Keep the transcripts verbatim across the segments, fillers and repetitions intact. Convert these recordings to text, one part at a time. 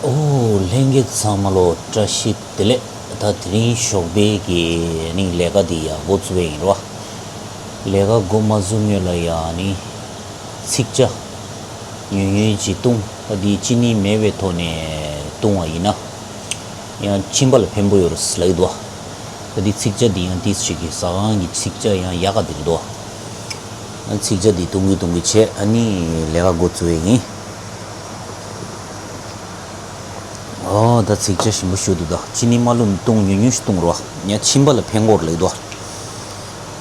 ཨོ། ལྷན་རྒྱས་ཚང་མ་ལོ་བཀྲ་ཤིས་བདེ་ལེགས། ད་དེ་རིང་ཞོགས་པའི་གི་ནི་ལས་ཀ་འདི་ཡ་འགོ་བཙུགས་པ་ཡིན་རོ། ལས་ཀ་འགོ་མ་བཙུགས་སྔོན་ལ་ཡ་ནི་ཚིག་ཇ་ཉུང་ཉུང་ཅིག་བཏུང་། ད་འདི་ཅི་ནི་མེད་པའི་ཐོག་ནས་བཏུང་བ་ཡིན་ན་ཡང་མཆིན་པ་ལ་ཕན་པོ་ཡོད་རེད་ལབ་ཀྱི་འདུག། ད་འདི་ཚིག་ཇ་འདི་ཡང་ཏིས་ཞིག་གི་ཟ་ཁང་གི་ཚིག་ཇ་ཡང་ཡག་ག་འདི་རེད་འདུག། ཨ་ཚིག་ཇ་འདི་བཏུང་གི་བཏུང་གི་བྱས། ཨ་ནི་ལས་ཀ་འགོ་བཙུགས་པ་ཡིན། ཨོ། ད་ཚིག་ཇ་ཞིམ་པོ་ཞིག་འདུག། ད་ཅི་ནི་མ་བླུགས་བཏུང་། ཉུང་ཉུང་ཞིག་བཏུང་རོ། ཡང་མཆིན་པ་ལ་ཕན་གྱི་ཡོད་རེད་ལབ་ཀྱི་འདུག།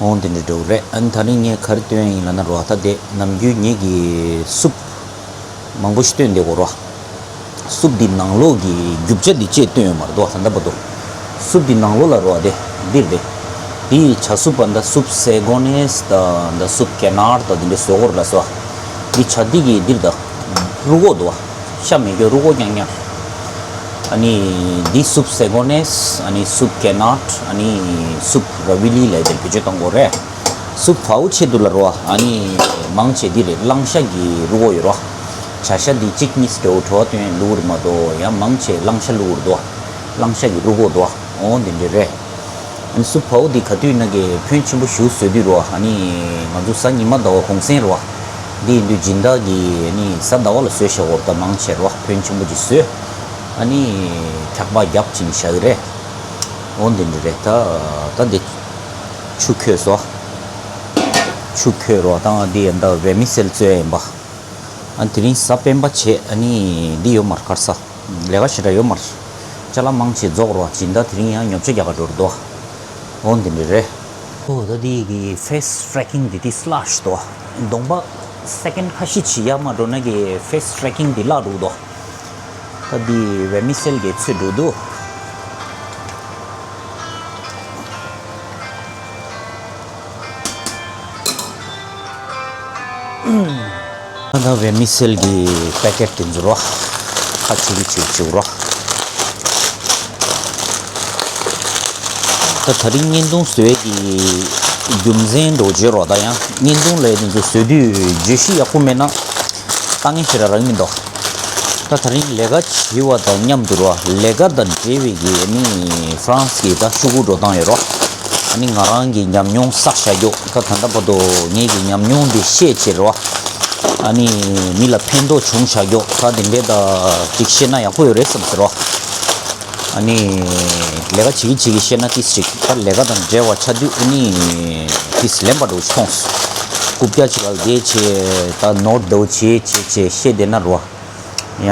འོང་། དེ་འདྲ་འདྲ་བོ་རེད། ཨ་ནི་ད་རིང་ངས་ག་རེ་སྟོན་ཡིན་ལབ་ན་རོ། ད་དེ་ནམ་རྒྱུན་ངེད་ཀྱིས་སུབ་མང་པོ་ཞིག་སྟོན་བསྡད་ཀྱི་ཡོད་རོ། སུབ་འདི་ནང་ལོགས་ཀྱི་རྒྱུ་ཆ་འདི་ཅིག་སྟོན་ཡོད་མ་རེད་དོ། ད་ལྟ་བར་དུ་སུབ་འདི་ནང་ལོགས་ལ་རོ། དེ་འདིར་དེ་དེའི་བྱ་སུབ་པ་འདི་སུབ་སེ་གོ་ནེས་དང་འདི་སུབ་ཀེ་ནར་དང་དེ་འདྲ་བཟོ་གི་ཡོད་རེད་ལབ་སོང་། འདི་བྱ་འདི་གི་འདིར་ད་རུས་ཁོག་འདུག་བ། ཤ་མེད་རྒྱུ་རུས་ཁོག་རྐྱང་རྐྱང་། ཨ་ནི་འདི་སུབ་སེ་གོ་ནེས། ཨ་ནི་སུབ་ཀེ་ནར། ཨ་ནི་སུབ་ར་བི་ལི་ལབ་དེ་བེད་སྤྱོད་གཏོང་དགོས་རེད། སུབ་ཕའུ་ཆེད་དུ་ལ་རོ། ཨ་ནི་མང་ཆེ་འདི་རེད། གླང་ཤ་གི་རུས་ཁོག་ཡོད་རོ། བྱ་ཤ་འདི་གཅིག་གཉིས་འདྲ་བོ་བྲོ་བ་བཏོན་བླུགས་རེད་མ་གཏོགས། ཡང་མང་ཆེ་གླང་ཤ་བླུགས་རེད་དོ། གླང་ཤ་གི་རུས་ཁོག་དོ། འོ་འདི་འདྲ་རེད། ཨ་ནི་སུབ་ཕའུ་འདི་ག་དུས་ན་གི་ཕོན་ཆེན་པོ་ཞིག་བཟོ་དུས་རོ། ཨ་ནི་ང་ཚོ་གཟའ་ཉི་མ་ཟླ་བ་གུང་སེང་རོ། འདི་ཡིན་དུས་སྦྱིན་བདག་གི་ཨ་ནི་གཟའ་ཟླ་བ་ལ་བཟོས་བཞག་གོ། ད་མང་ཆེ་རོ་ཕོན་ཆེན་པོ་ཅིག་བཟོས། ཨ་ནི་འཁྱག་པ་རྒྱབ་ཅིང་བཞག་གི་རེད། འོ་འདི་འདྲ་རེད། ད་ད་འདི་ཆུ་ཁོལ་སོ། ཆུ་ཁོལ་རོ། ད་འདི་ཡིན་ད་བེར་མི་སེལ་བཙོས་ཡིན་པ། ཨ་དེ་རིང་གཟའ་སྤེན་པ་བྱས། ཨ་ནི་འདི་ཡོད་མ་རེད། ག་རེ་ཟེར། ལས་ཀ་ཞེ་དྲག་ཡོད་མ་རེད། ཅ་ལག་མང་ཆེ་རྫོགས་རོ། སྦྱིན་བདག་དེ་རིང་ཡང་ཉོ་ཆ་རྒྱག་ག་འགྲོ་རེད་དོ། འོ་འདི་འདྲ་རེད། ཨོ། ད་འདི་གི་ཕེ་སི་ཊེ་རེ་ཀིང་འདི་དེ་སི་ལེ་ཤི་དོ། གདོང་པ་སེ་ཀེན་ཌི་ཁ་ཤས་ཅིག་ཡར་མར་འགྲོ་ན་གི་ཕེ་སི་ཊེ་རེ་ཀིང་འདི་བརླག་འགྲོ་གི་འདུག། ད་འདི་བེར་མི་སེལ་གྱི་ཚོས་འགྲོ་འདུག། ད་ལྟ་བེར་མི་སེལ་གྱི་པེ་ཀེ་ཊི་དེ་ཚོ་རོ། ཁ་ཕྱེ་གི་ཕྱེ་གི་ཕྱེ་གི་རོ། ད་དེ་རིང་བརྙན་ཐུང་བཟོ་ཡས་ཀྱི་རྒྱུ་མཚན་འདྲ་བོ་བརྗོད་རོགས། ད་ཡང་བརྙན་ཐུང་ལབ་ཡས་དེ་ཚོ་བཟོ་དུས་བརྗོད་གཞི་ཡག་པོ་མེད་ན་ལྟ་མཁན་ཞེ་དྲག་རག་གི་མི་འདུག། ད་དེ་རིང་ལས་ཀ་བྱེད་པ་དང་མཉམ་དུ་རོ། ལས་ཀ་དང་འབྲེལ་བའི་གི་ཨ་ནི་ཧྥ་རན་སི་གི་ད་ཤོག་གུ་འགྲོ་སྟངས་ཡོད་རོ། ཨ་ནི་ང་རང་གི་ཉམས་མྱོང་བསགས་བཞག་རྒྱུ། ད་ད་ལྟ་བར་དུ་ངེད་ཀྱི་ཉམས་མྱོང་འདི་བཤད་བྱེད་རོ། ཨ་ནི་མི་ལ་ཕན་ཐོགས་བྱུང་བཞག་རྒྱུ། ད་དེ་འདྲའི་ད་ཅིག་བཤད་ན་ཡག་པོ་ཡོད་རེད་བསམ་ཟེར་རོ། ཨ་ནི་ལས་ཀ་བྱེད་ཀྱི་བྱེད་ཀྱི་བཤད་ན་ཏིས་ཅིག། ད་ལས་ཀ་དང་འབྲེལ་བ་ཆགས་དུས་ཨ་ནི་ཏིས་ལན་པ་འདྲ་བོ་ཞིག་མཐོང་སོང་། རྐུབ་བཀྱག་ཅིག་ལ་བསྡད་བྱས། ད་ནོར་འདྲ་བོ་བྱས་བྱས་བྱས་བཤད་བསྡད་ན་རོ། ཡང་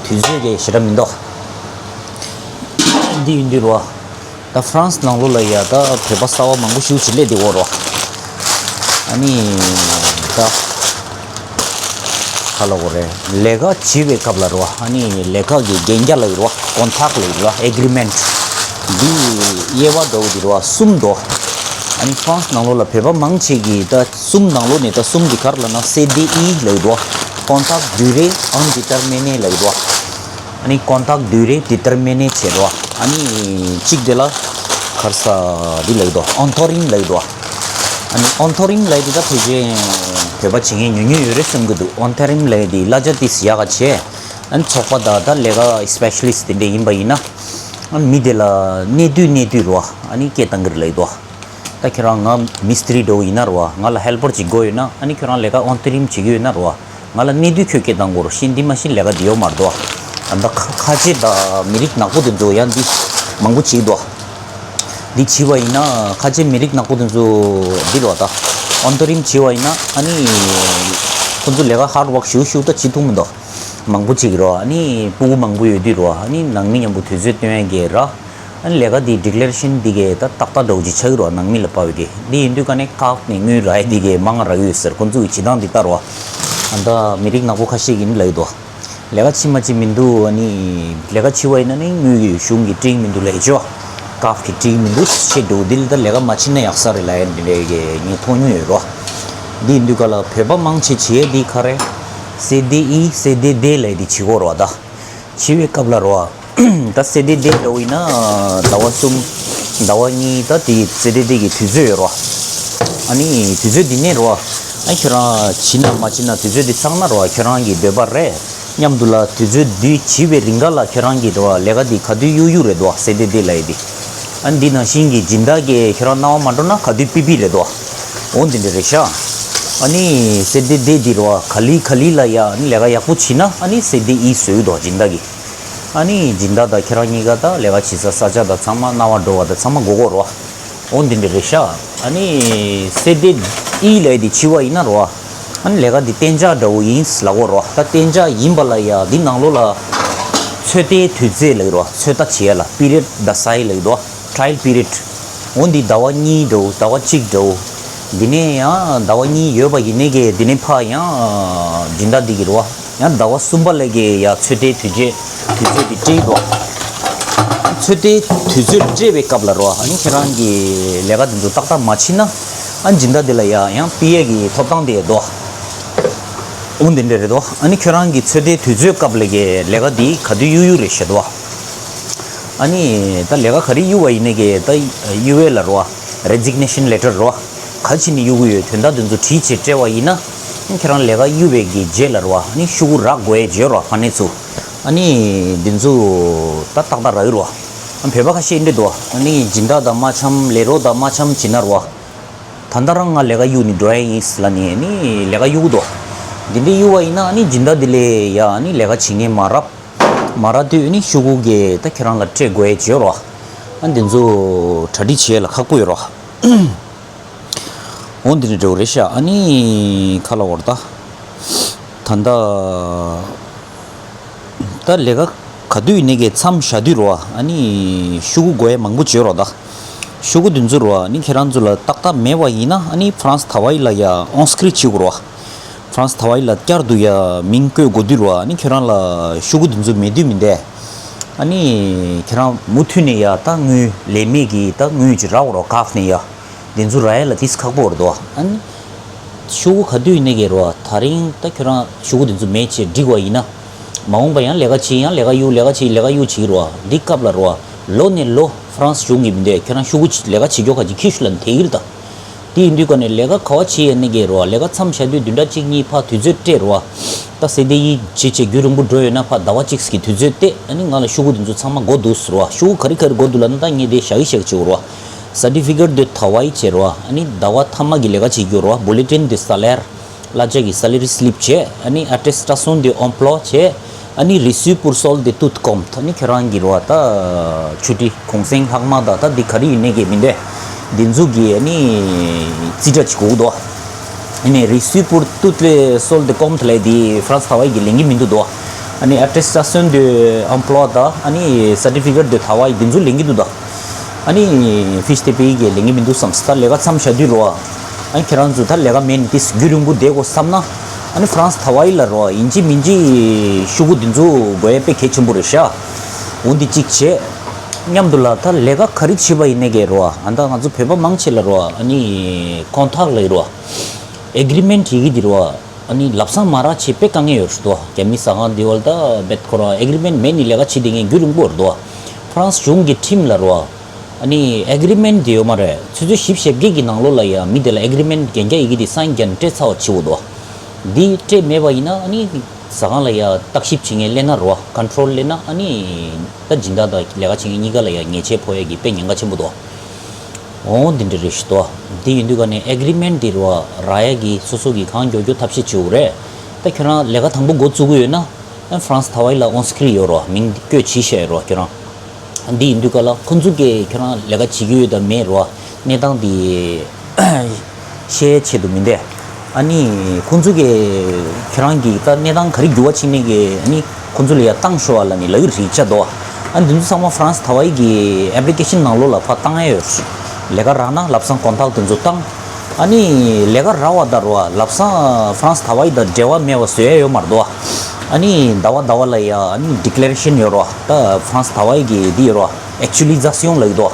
དུས་ཚོད་ཀྱི་ཞེ་དྲག་མི་འདུག། འདི་ཡིན་དུས་རོ། ད་ཧྥ་རན་སི་ནང་ལོགས་ལ་ཡ་ད་བོད་པ་གསར་པ་མང་པོ་ཞིག་ཅིག་སླེབས་བསྡད་ཡོད་རོ། ཨ་ནི་ད་ག་ལབ་དགོས་རེད། ལས་ཀ་བྱེད་པའི་སྐབས་ལ་རོ། ཨ་ནི་ལས་ཀ་གི་གན་རྒྱ་ལབ་ཀྱི་རོ། ཀོན་ཊེག་ལབ་ཀྱི་རོ། ཨེ་གྷི་རི་མེན་ཊི། འདི་དབྱེ་བ་འདྲ་བོ་འདི་རོ་གསུམ་འདུག། ཨ་ནི་ཧྥ་རན་སི་ནང་ལོགས་ལ་བོད་པ་མང་ཆེ་གིས་ད་གསུམ་ནང་ལོགས་ནས་ད་གསུམ་འདི་ག་རེ་ལབ་ན། སེ་ཌི་ཨི་ལབ་ཀྱི་རོ། ཀོན་ཊེག་ཌུ་རེ་ཨིན་ཌི་ཊར་མི་ནེ་ལབ་ཀྱི་རོ། ཨ་ནི་ཀོན་ཊེག་ཌུ་རེ་ཌི་ཊར་མི་ནེ་བྱེད་རོ། ཨ་ནི་གཅིག་དེ་ལ་ག་རེ་ཟེར་འདི་ལབ་ཀྱི་འདུག། ཨིན་ཐེ་རིམ་ལབ་ཀྱི་འདུག། ཨ་ནི་ཨིན་ཐེ་རིམ་ལབ་དེ་ད་ཕལ་ཆེར་བོད་པ་བྱེད་མཁན་ཉུང་ཉུང་ཡོད་རེད་བསམ་གྱི་འདུག། ཨིན་ཐེ་རིམ་ལབ་དེ་གླ་ཆ་ཏིས་ཡག་ག་བྱས། ཨ་ནི་ཚོགས་པ་དང་ད་ལས་ཀ་སི་པེ་ཤ་ལི་སི་ཊི་དེ་འདྲ་ཡིན་པ་ཡིན་ན། ཨ་ནི་མི་དེ་ལ་གནས་དུས་གནས་དུས་རོ། ཨ་ནི་སྐད་བཏང་གི་རེད་ལབ་ཀྱི་འདུག། ད་ཁྱེད་རང་ང་མི་སི་ཏི་རི་འདྲ་བོ་ཡིན་ན་རོ། ང་ལ་ཧེལ་པར་ཅིག་དགོས་ཡོད་ན། ཨ་ནི་ཁྱེད་རང་ལས་ཀ་ཨིན་ཐེ་རིམ་བྱེད་ཀྱི་ཡོད་ན་རོ། ང་ལ་གནས་དུས་ཁྱོད་སྐད་བཏང་དགོས་རེད། ཤེས་འདི་མ་ཤེས་ལས་ཀ་འདི་ཡོད་མ་རེད་དོ། ད་ཁ་ཁ་ཆེ་དང་མི་རིགས་ནག་པོ་དེ་ཚོ་ཡང་འདི་མང་པོ་བྱེད་དོ། འདི་བྱེད་པ་ཡིན་ན་ཁ་ཆེ་མི་རིགས་ནག་པོ་དེ་ཚོ་འདི་རོ། ད་ཨིན་ཐེ་རིམ་བྱེད་པ་ཡིན་ན་ཨ་ནི་ཁོ་ཚོ་ལས་ཀ་ཧར་ཌི་ཝོརྐ་ཞེ་པོ་ཞེ་པོ་ད་བྱེད་ཐུབ་མི་འདུག། མང་པོ་ཅིག་རོ། ཨ་ནི་སྤུ་གུ་མང་པོ་ཡོད་དུས་རོ། ཨ་ནི་ནང་མི་མཉམ་པོ་དུས་ཚོད་སྟོན་ཡ་གི་ར། ཨ་ནི་ལས་ཀ་འདི་ཌི་ཀི་ལེ་རེ་ཤན་འདི་གས་ད་ཏག་ཏག་འདྲ་བོ་ཅིག་ཆགས་ཀྱི་རོ། ནང་མི་ལ་དཔག་པའི་གི་འདི་ཡིན་དུས་ཀ་ནས་ཀབ་ནས་དངུལ་རག་ཡ་འདི་གས་མང་རག་གི་ཡོད་ཟེར། ཁོ་ཚོ་གི་བྱེད་སྟངས་འདི་ལྟར་རོ། ཨ་ད་མི་རིགས་ནག་པོ་ཁ་ཤས་ཀྱིས་ལབ་ཀྱི་འདུག། ལས་ཀ་བྱེད་མ་བྱེད་མི་འདུག། ཨ་ནི་ལས་ཀ་བྱེད་པ་ཡིན་ན་ནི་དངུལ་གྱི་གཞུང་གིས་སྤྲད་ཀྱི་མི་འདུག་ལབ་ཀྱི་ཡོད། ཀབ་གིས་སྤྲད་ཀྱི་མི་འདུག་ཅེས་འདྲ་བོ། འདི་ལ་ད་ལས་ཀ་མ་བྱེད་ན་ཡག་ས་རེད་ལབ་ཡ་འདི་འདྲའི་གི་ངས་མཐོང་མྱོང་ཡོད་རོ། འདི་ཡིན་དུས་ཀ་ལ་བོད་པ་མང་ཆེ་བྱེད་ཡ་འདི་ག་རེ། སེ་ཌི་ཨི་སེ་ཌི་ཌི་ལབ་ཡ་འདི་བྱེད་ཀྱི་ཡོད་རོ། ད་བྱེད་པའི་སྐབས་ལ་རོ། ད་སེ་ཌི་ཌི་འདྲ་བོ་ཡིན་ན་ཟླ་བ་གསུམ། ཟླ་བ་གཉིས། ད་དེ་སེ་ཌི་ཌི་གི་དུས་ཚོད་ཡོད་རོ། ཨ་ནི་དུས་ཚོད་འདི་ནས་རོ། ཨ་ཁྱོད་རང་བྱེད་ན་མ་བྱེད་ན་དུས་ཚོད་འདི་ཚང་ན་རོ། ཁྱོད་རང་གི་འདོད་པ་རེད། མཉམ་དུ་ལ་དུས་ཚོད་བསྡུས་བྱས་པའི་རིང་ག་ལ་ཁྱོད་རང་གི་འགྲོ་བ་ལས་ཀ་འདི་ག་དུས་གཡུག་གཡུག་རེད་འདུག་ཟེར་དེ་དེ་ལ་ཡི་དེ། ཨ་འདི་ནང་བཞིན་གྱི་སྦྱིན་བདག་གིས་ཁྱོད་རང་སྣང་བ་མ་འགྲོ་ན་ག་དུས་པི་པི་རེད་འདུག་འོ་འདི་འདྲ་རེད་ཤག་ཨ་ནི་ཟེར་དེ་དེ་འདི་རོ་ག་ལི་ག་ལི་ལ་ཡ་ཨ་ནི་ལས་ཀ་ཡག་པོ་བྱེད་ན་ཨ་ནི་ཟེར་དེ་ཨི་བཟོས་འདུག་སྦྱིན་བདག་གིས། ཨ་ནི་སྦྱིན་བདག་དང་ཁྱེད་རང་གཉིས་ཀ་ད་ལས་ཀ་བྱེད་ས་ས་ཆ་དང་ཚང་མ་སྣང་བ་འགྲོ་བ་དང་ཚང་མ་དགོས་གོ་རོ། འོ་འདི་འདྲ་རེད་ཤག་ཨ་ནི་སེ་དེ་ཨི་ལས་དེ་འཆི་བ་ཡིན་ན་རོ། ཨ་ནི་ལས་ཀ་འདི་གཏན་འཇགས་འདྲ་བོ་ཡིན་ལ་གོ་རོ། ད་གཏན་འཇགས་ཡིན་པ་ལ་ཡ་འདི་ནང་ལོགས་ལ་ཚོད་ལྟའི་དུས་ཚོད་ལ་རོ། ཚོད་ལྟ་བྱེད་ཡ་ལ་པི་རེད་ད་སའི་ལ་ཡོད་དོ། ཊ་རའི་ཡལ་པི་རེད། འོ་འདི་ཟླ་བ་གཉིས་འདྲ་བོ་ཟླ་བ་གཅིག་འདྲ་བོ། འདི་ནས་ཡང་ཟླ་བ་གཉིས་ཡོད་པ་ཡིན་ནས་གི་འདི་ནས་ཕ་ཡང་སྦྱིན་བདག་འདི་གི་རོ། ཡང་ཟླ་བ་གསུམ་པ་ལས་ཀྱི་ཡ་ཚོད་ལྟའི་དུས་ཚོད་དུས་ཚོད་དེ་སྤྲད་འདུག་ཚོད་ལྟའི་དུས་ཚོད་སྤྲད་པའི་སྐབས་ལ་རོ། ཨ་ནི་ཁྱེད་རང་གི་ལས་ཀ་དེ་ཚོ་ཏག་ཏག་མ་བྱེད་ན། ཨ་སྦྱིན་བདག་དེ་ལ་ཡ་ཡང་པི་ཨེ་གི་ཐོབ་ཐང་དེ་འདུག་འོ་འདི་འདྲ་རེད་དོ། ཨ་ནི་ཁྱོད་རང་གི་ཚོད་ལྟའི་དུས་ཚོད་སྐབས་ལས་ཀྱི་ལས་ཀ་དེ་ག་དུས་གཡུག་གཡུག་རེད་བཤད་དོ། ཨ་ནི་ད་ལས་ཀ་ག་རེ་གཡུག་པ་ཡིན་ནས་ཀྱི་ད་གཡུག་པའི་ལ་རོ། རེ་ཛིག་ནེ་ཤན་ལེ་ཊར་རོ། ག་ཅི་ནས་གཡུག་གི་ཡོད་དོན་དག་དེ་ཚོ་བྲིས་བྱས་སྤྲད་པ་ཡིན་ན། ཁྱེད་རང་ལས་ཀ་གཡུག་པའི་གི་རྗེས་ལ་རོ། ཨ་ནི་ཤོག་གུ་རག་དགོས་ཡས་བརྗོད་རོ་ཕ་ནས་ཚུ། ཨ་ནི་འདི་ཚོ་ད་ཏག་ཏག་རག་གི་རོ། བོད་པ་ཁ་ཤས་འདི་འདུག་ཨ་ནི་སྦྱིན་བདག་དང་མ་འཆམ་ལས་རོགས་དང་མ་འཆམ་བྱེད་ན་རོ། ད་ལྟ་རང་ང་ལས་ཀ་གཡུག་ནས་འགྲོ་ཡས་ཡིན་ལ་ནི་ཨ་ནི་ལས་ཀ་གཡུག་གི་འདུག་འདི་འདྲའི་གཡུག་པ་ཡིན་ན་ཨ་ནི་སྦྱིན་བདག་འདི་ལས་ཡ་ཨ་ནི་ལས་ཀ་བྱེད་མཁན་མ་རག་མ་རག་དུས་ཨ་ནི་ཤོག་གུ་གི་ད་ཁྱེད་རང་ལ་སྤྲད་དགོས་ཡས་བརྗོད་རོ། ཨ་འདི་ཚོ་གྲ་སྒྲིག་བྱེད་ཡས་ལ་ཁག་པོ་ཡོད་རོ། འོ་འདི་འདྲ་འདྲ་བོ་རེད་ཤག་ཨ་ནི་ཁ་ལ་བར་ད། ད་ལྟ། ད་ལས་ཀ་ག་དུས་ཡིན་ནའི་གི་མཚམས་བཞག་དུས་རོ། ཨ་ནི་ཤོག་གུ་དགོས་ཡས་མང་པོ་བརྗོད་རོ་ད། ཤོག་གུ་དེ་ཚོ་རོ། ཨ་ནི་ཁྱེད་རང་ཚོ་ལ་ཏག་ཏག་མེད་པ་ཡིན་ན་ཨ་ནི་ཧྥ་རན་སི་ཐ་ཝའི་ལ་ཡ་ཨོན་སི་ཀི་རིཊ་བྱེད་དགོས་རོ། ཧྥ་རན་སི་ཐ་ཝའི་ལ་བསྐྱར་དུ་ཡ་མིང་བཀོད་དགོས་དུས་རོ། ཨ་ནི་ཁྱེད་རང་ལ་ཤོག་གུ་དེ་ཚོ་མེད་དུས་མིན་ཏེ། ཨ་ནི་ཁྱེད་རང་མུ་མཐུད་ནས་ཡ་ད་དངུལ་ལས་མེད་ཀྱི་ད་དངུལ་ཅིག་རག་རོ་གྷབ་ནས་ཡ། དེ་ཚོ་རག་ཡ་ལ་ཏིས་ཁག་པོ་རེད་དོ། ཨ་ནི་ཤོག་གུ་ག་དུས་ཡིན་ནའི་གི་རོ། ད་རིང་ད་ཁྱོད་རང་ཤོག་གུ་དེ་ཚོ་མེད་ཅེས་འགྲིག་པ་ཡིན་ན། མ་འོངས་པ་ཡང་ལས་ཀ་བྱེད་ཡང་ལས་ཀ་གཡུག་ལས་ཀ་བྱེད་ལས་ཀ་གཡུག་བྱེད་རོ། འདི་སྐབས་ལ་རོ། ལོ་ནས་ལོ་ཧྥ་རན་སི་གཞུང་གིས་མི་འདོད་ཁྱོད་རང་ཤོག་གུ་ལས་ཀ་བྱེད་རྒྱུ་ག་ཅིག་ཁྱི་ཤུ་ལ་འཐེན་གི་རེད་ད། དེ་ཡིན་དུས་ཀ་ནས་ལས་ཀ་ག་བ་བྱེད་ཡ་ནི་གི་རོ། ལས་ཀ་མཚམས་བཞག་དུས་བདུན་ཕྲག་གཅིག་གཉིས་ཕར་དུས་ཚོད་སྤྲད་རོ། ད་ཟེར་དེ་ཡིན་བྱེད་བྱེད་རྒྱུན་རིང་པོ་འགྲོ་ཡོད་ན་ཕར་ཟླ་བ་གཅིག་གི་དུས་ཚོད་སྟེ། ཨ་ནི་ང་ལ་ཤོག་གུ་དེ་ཚོ་ཚང་མ་དགོས་འདུག་ཟེར་རོ། ཤོག་གུ་ག་རེ་ག་རེ་དགོས་འདུག་ལབ་ན་ད་ངས་དེ་བཞག་གི་བཞག་གི་བྱེད་རོ། Certificat de travail བྱེད་རོ། ཨ་ནི་ཟླ་བ་ཐ་མ་གི་ལས་ཀ་བྱེད་རྒྱུ་རོ། Bulletin de salaire གླ་ཆ་གི་salary slip བྱས། ཨ་ནི་attestation d'emploi བྱས། ཨ་ནི་reçu pour solde de tout compte ཨ་ནི་ཁྱེད་རང་གི་རོ། ད་ཆུ་ཊི་གུང་སེང་ལྷག་མ་དང་ད་འདི་ག་རེ་ཡིན་ནའི་གི་མི་འདྲ། འདི་ཚོ་གི་ཨ་ནི་རྩིས་ཁྲ་ཅིག་དགོས་འདུག་ཨ་ནི་reçu pour toutes les soldes de compte ལས་འདི་ཧྥ་རན་སི་ཐ་ཝའི་གི་ལེན་གི་མི་འདུག་དོ། ཨ་ནི་attestation d'emploi དང་ཨ་ནི་certificat de travail འདི་ཚོ་ལེན་གི་འདུག་དོ། ཨ་ནི་fiche de paie གི་ལེན་གི་མི་འདུག་བསམ་སོང་། ད་ལས་ཀ་མཚམས་བཞག་དུས་རོ། ཨ་ནི་ཁྱེད་རང་ཚོ་ད་ལས་ཀ་མེད་ནི་ཏིས་རྒྱུན་རིང་པོ་བསྡད་དགོས་བསམ་ན། ཨ་ནི་ཧྥ་རན་སི་ཐ་ཝའི་ལ་རོ། ཡིན་གཅིག་མིན་གཅིག་ཤོག་གུ་འདི་ཚོ་དགོས་ཡ་དཔེ་གལ་ཆེན་པོ་རེད་ཤག་འོ་འདི་གཅིག་བྱས། མཉམ་དུ་ལ་ད་ལས་ཀ་ག་རེ་བྱེད་པ་ཡིན་ནའི་གི་རོ། ཨ་ད་ང་ཚོ་བོད་པ་མང་ཆེ་ལ་རོ། ཨ་ནི་contrat ལ་ཡི་རོ། Agreement ཡི་གེ་འདི་རོ། ཨ་ནི་ལབ་སང་མ་རག་བྱེད་དཔེ་དཀའ་ངལ་ཡོད་རེད་དོ། རྒྱ་མི་ཟ་ཁང་འདི་བ་ལ་ད་རྦད་ཁོ་རང་agreement མེད་ནི་ལས་ཀ་བྱེད་བསྡད་མཁན་རྒྱུན་རིང་པོ་རེད་དོ། ཧྥ་རན་སི་གཞུང་གི་ཁྲིམས་ལ་རོ། ཨ་ནི་agreement དེ་ཡོད་མ་རེད། ཆུ་ཚོད་བཞི་བཅུ་ཞེ་བརྒྱད་ཀྱི་ནང་ལོགས་ལ་ཡ་མི་དེ་ལ་agreement གན་རྒྱ་ཡི་གེ་དེ་སའིན་རྒྱག་ནས་སྤྲད་ཚར་བ་བྱེད་འོ་དོ། འདི་སྤྲད་མེད་པ་ཡིན་ན་ཨ་ནི་ཟ་ཁང་ལ་ཡ་བརྟག་ཞིབ་བྱེད་མཁན་སླེབས་ན་རོ། Control སླེབས་ན་ཨ་ནི་ད་སྦྱིན་བདག་དང་ལས་ཀ་བྱེད་མཁན་གཉིས་ཀ་ལ་ཡ་ཉེས་ཆད་ཕོག་ཡ་གི་དཔེ་ཉེན་ཁ་ཆེན་པོ་འདུག་འོ་འདི་འདྲ་རེད་ཤི་ཏོ། འདི་ཡིན་དུས་ཀ་ནས་agreement འདི་རོ་རག་ཡ་གི་སོ་སོ་གི་གང་མགྱོགས་མགྱོགས་ཐབས་ཤེས་བྱེད་དགོས་རེད། ད་ཁྱོད་རང་ལས་ཀ་དང་པོ་འགོ་བཙུགས་ཀྱི་ཡོད་ན་ཨ་ཧྥ་རན་སི་ཐ་ཝའི་ལ་ཨོན་སི་ཀི་རི་ཡོད་རོ། མིང་འདི་བཀོད་བྱས་བཞག་ཡོད་རོ་ཁྱོད་རང་། འདི་ཡིན་དུས་ཀ་ལ་ཁོང་ཚོ་གིས་ཁྱོད་རང་ལས་ཀ་བྱེད་ཀྱི་ཡོད་དམ་མེད་རོ། གནས་སྟངས་འདི་ཤེས་ཆེད་དུ་མིན་ཏེ། ཨ་ནི་ཁོང་ཚོ་གིས་ཁྱོད་རང་གི་ད་གནས་སྟངས་ག་རེ་འགྱུར་བ་ཕྱིན་ནས་གི་ཨ་ནི་ཁོང་ཚོ་ལ་ཡ་བཏང་ཤོག་ཨ་ལ་ནི་ལབ་ཀྱི་རེད་ཤག་དོ། ཨ་འདི་ཚོ་ཚང་མ་ཧྥ་རན་སི་ཐ་ཝའི་གི་application ནང་ལོགས་ལ་ཕར་བཏང་ཡ་ཡོད་རེད། ལས་ཀ་རག་ན་ལབ་སང་contact དེ་ཚོ་བཏང་། ཨ་ནི་ལས་ཀ་རག་པ་དང་རོ་ལབ་སང་ཧྥ་རན་སི་ཐ་ཝའི་དང་འབྲེལ་བ་མེད་པ་བཟོ་ཡ་ཡོད་མ་རེད་དོ། ཨ་ནི་ཟླ་བ་ཟླ་བ་ལ་ཡ་ཨ་ནི་declaration ཡོད་རོ། ད་ཧྥ་རན་སི་ཐ་ཝའི་གི་འདི་ཡོད་རོ། actualisation ལབ་ཀྱི་འདུག་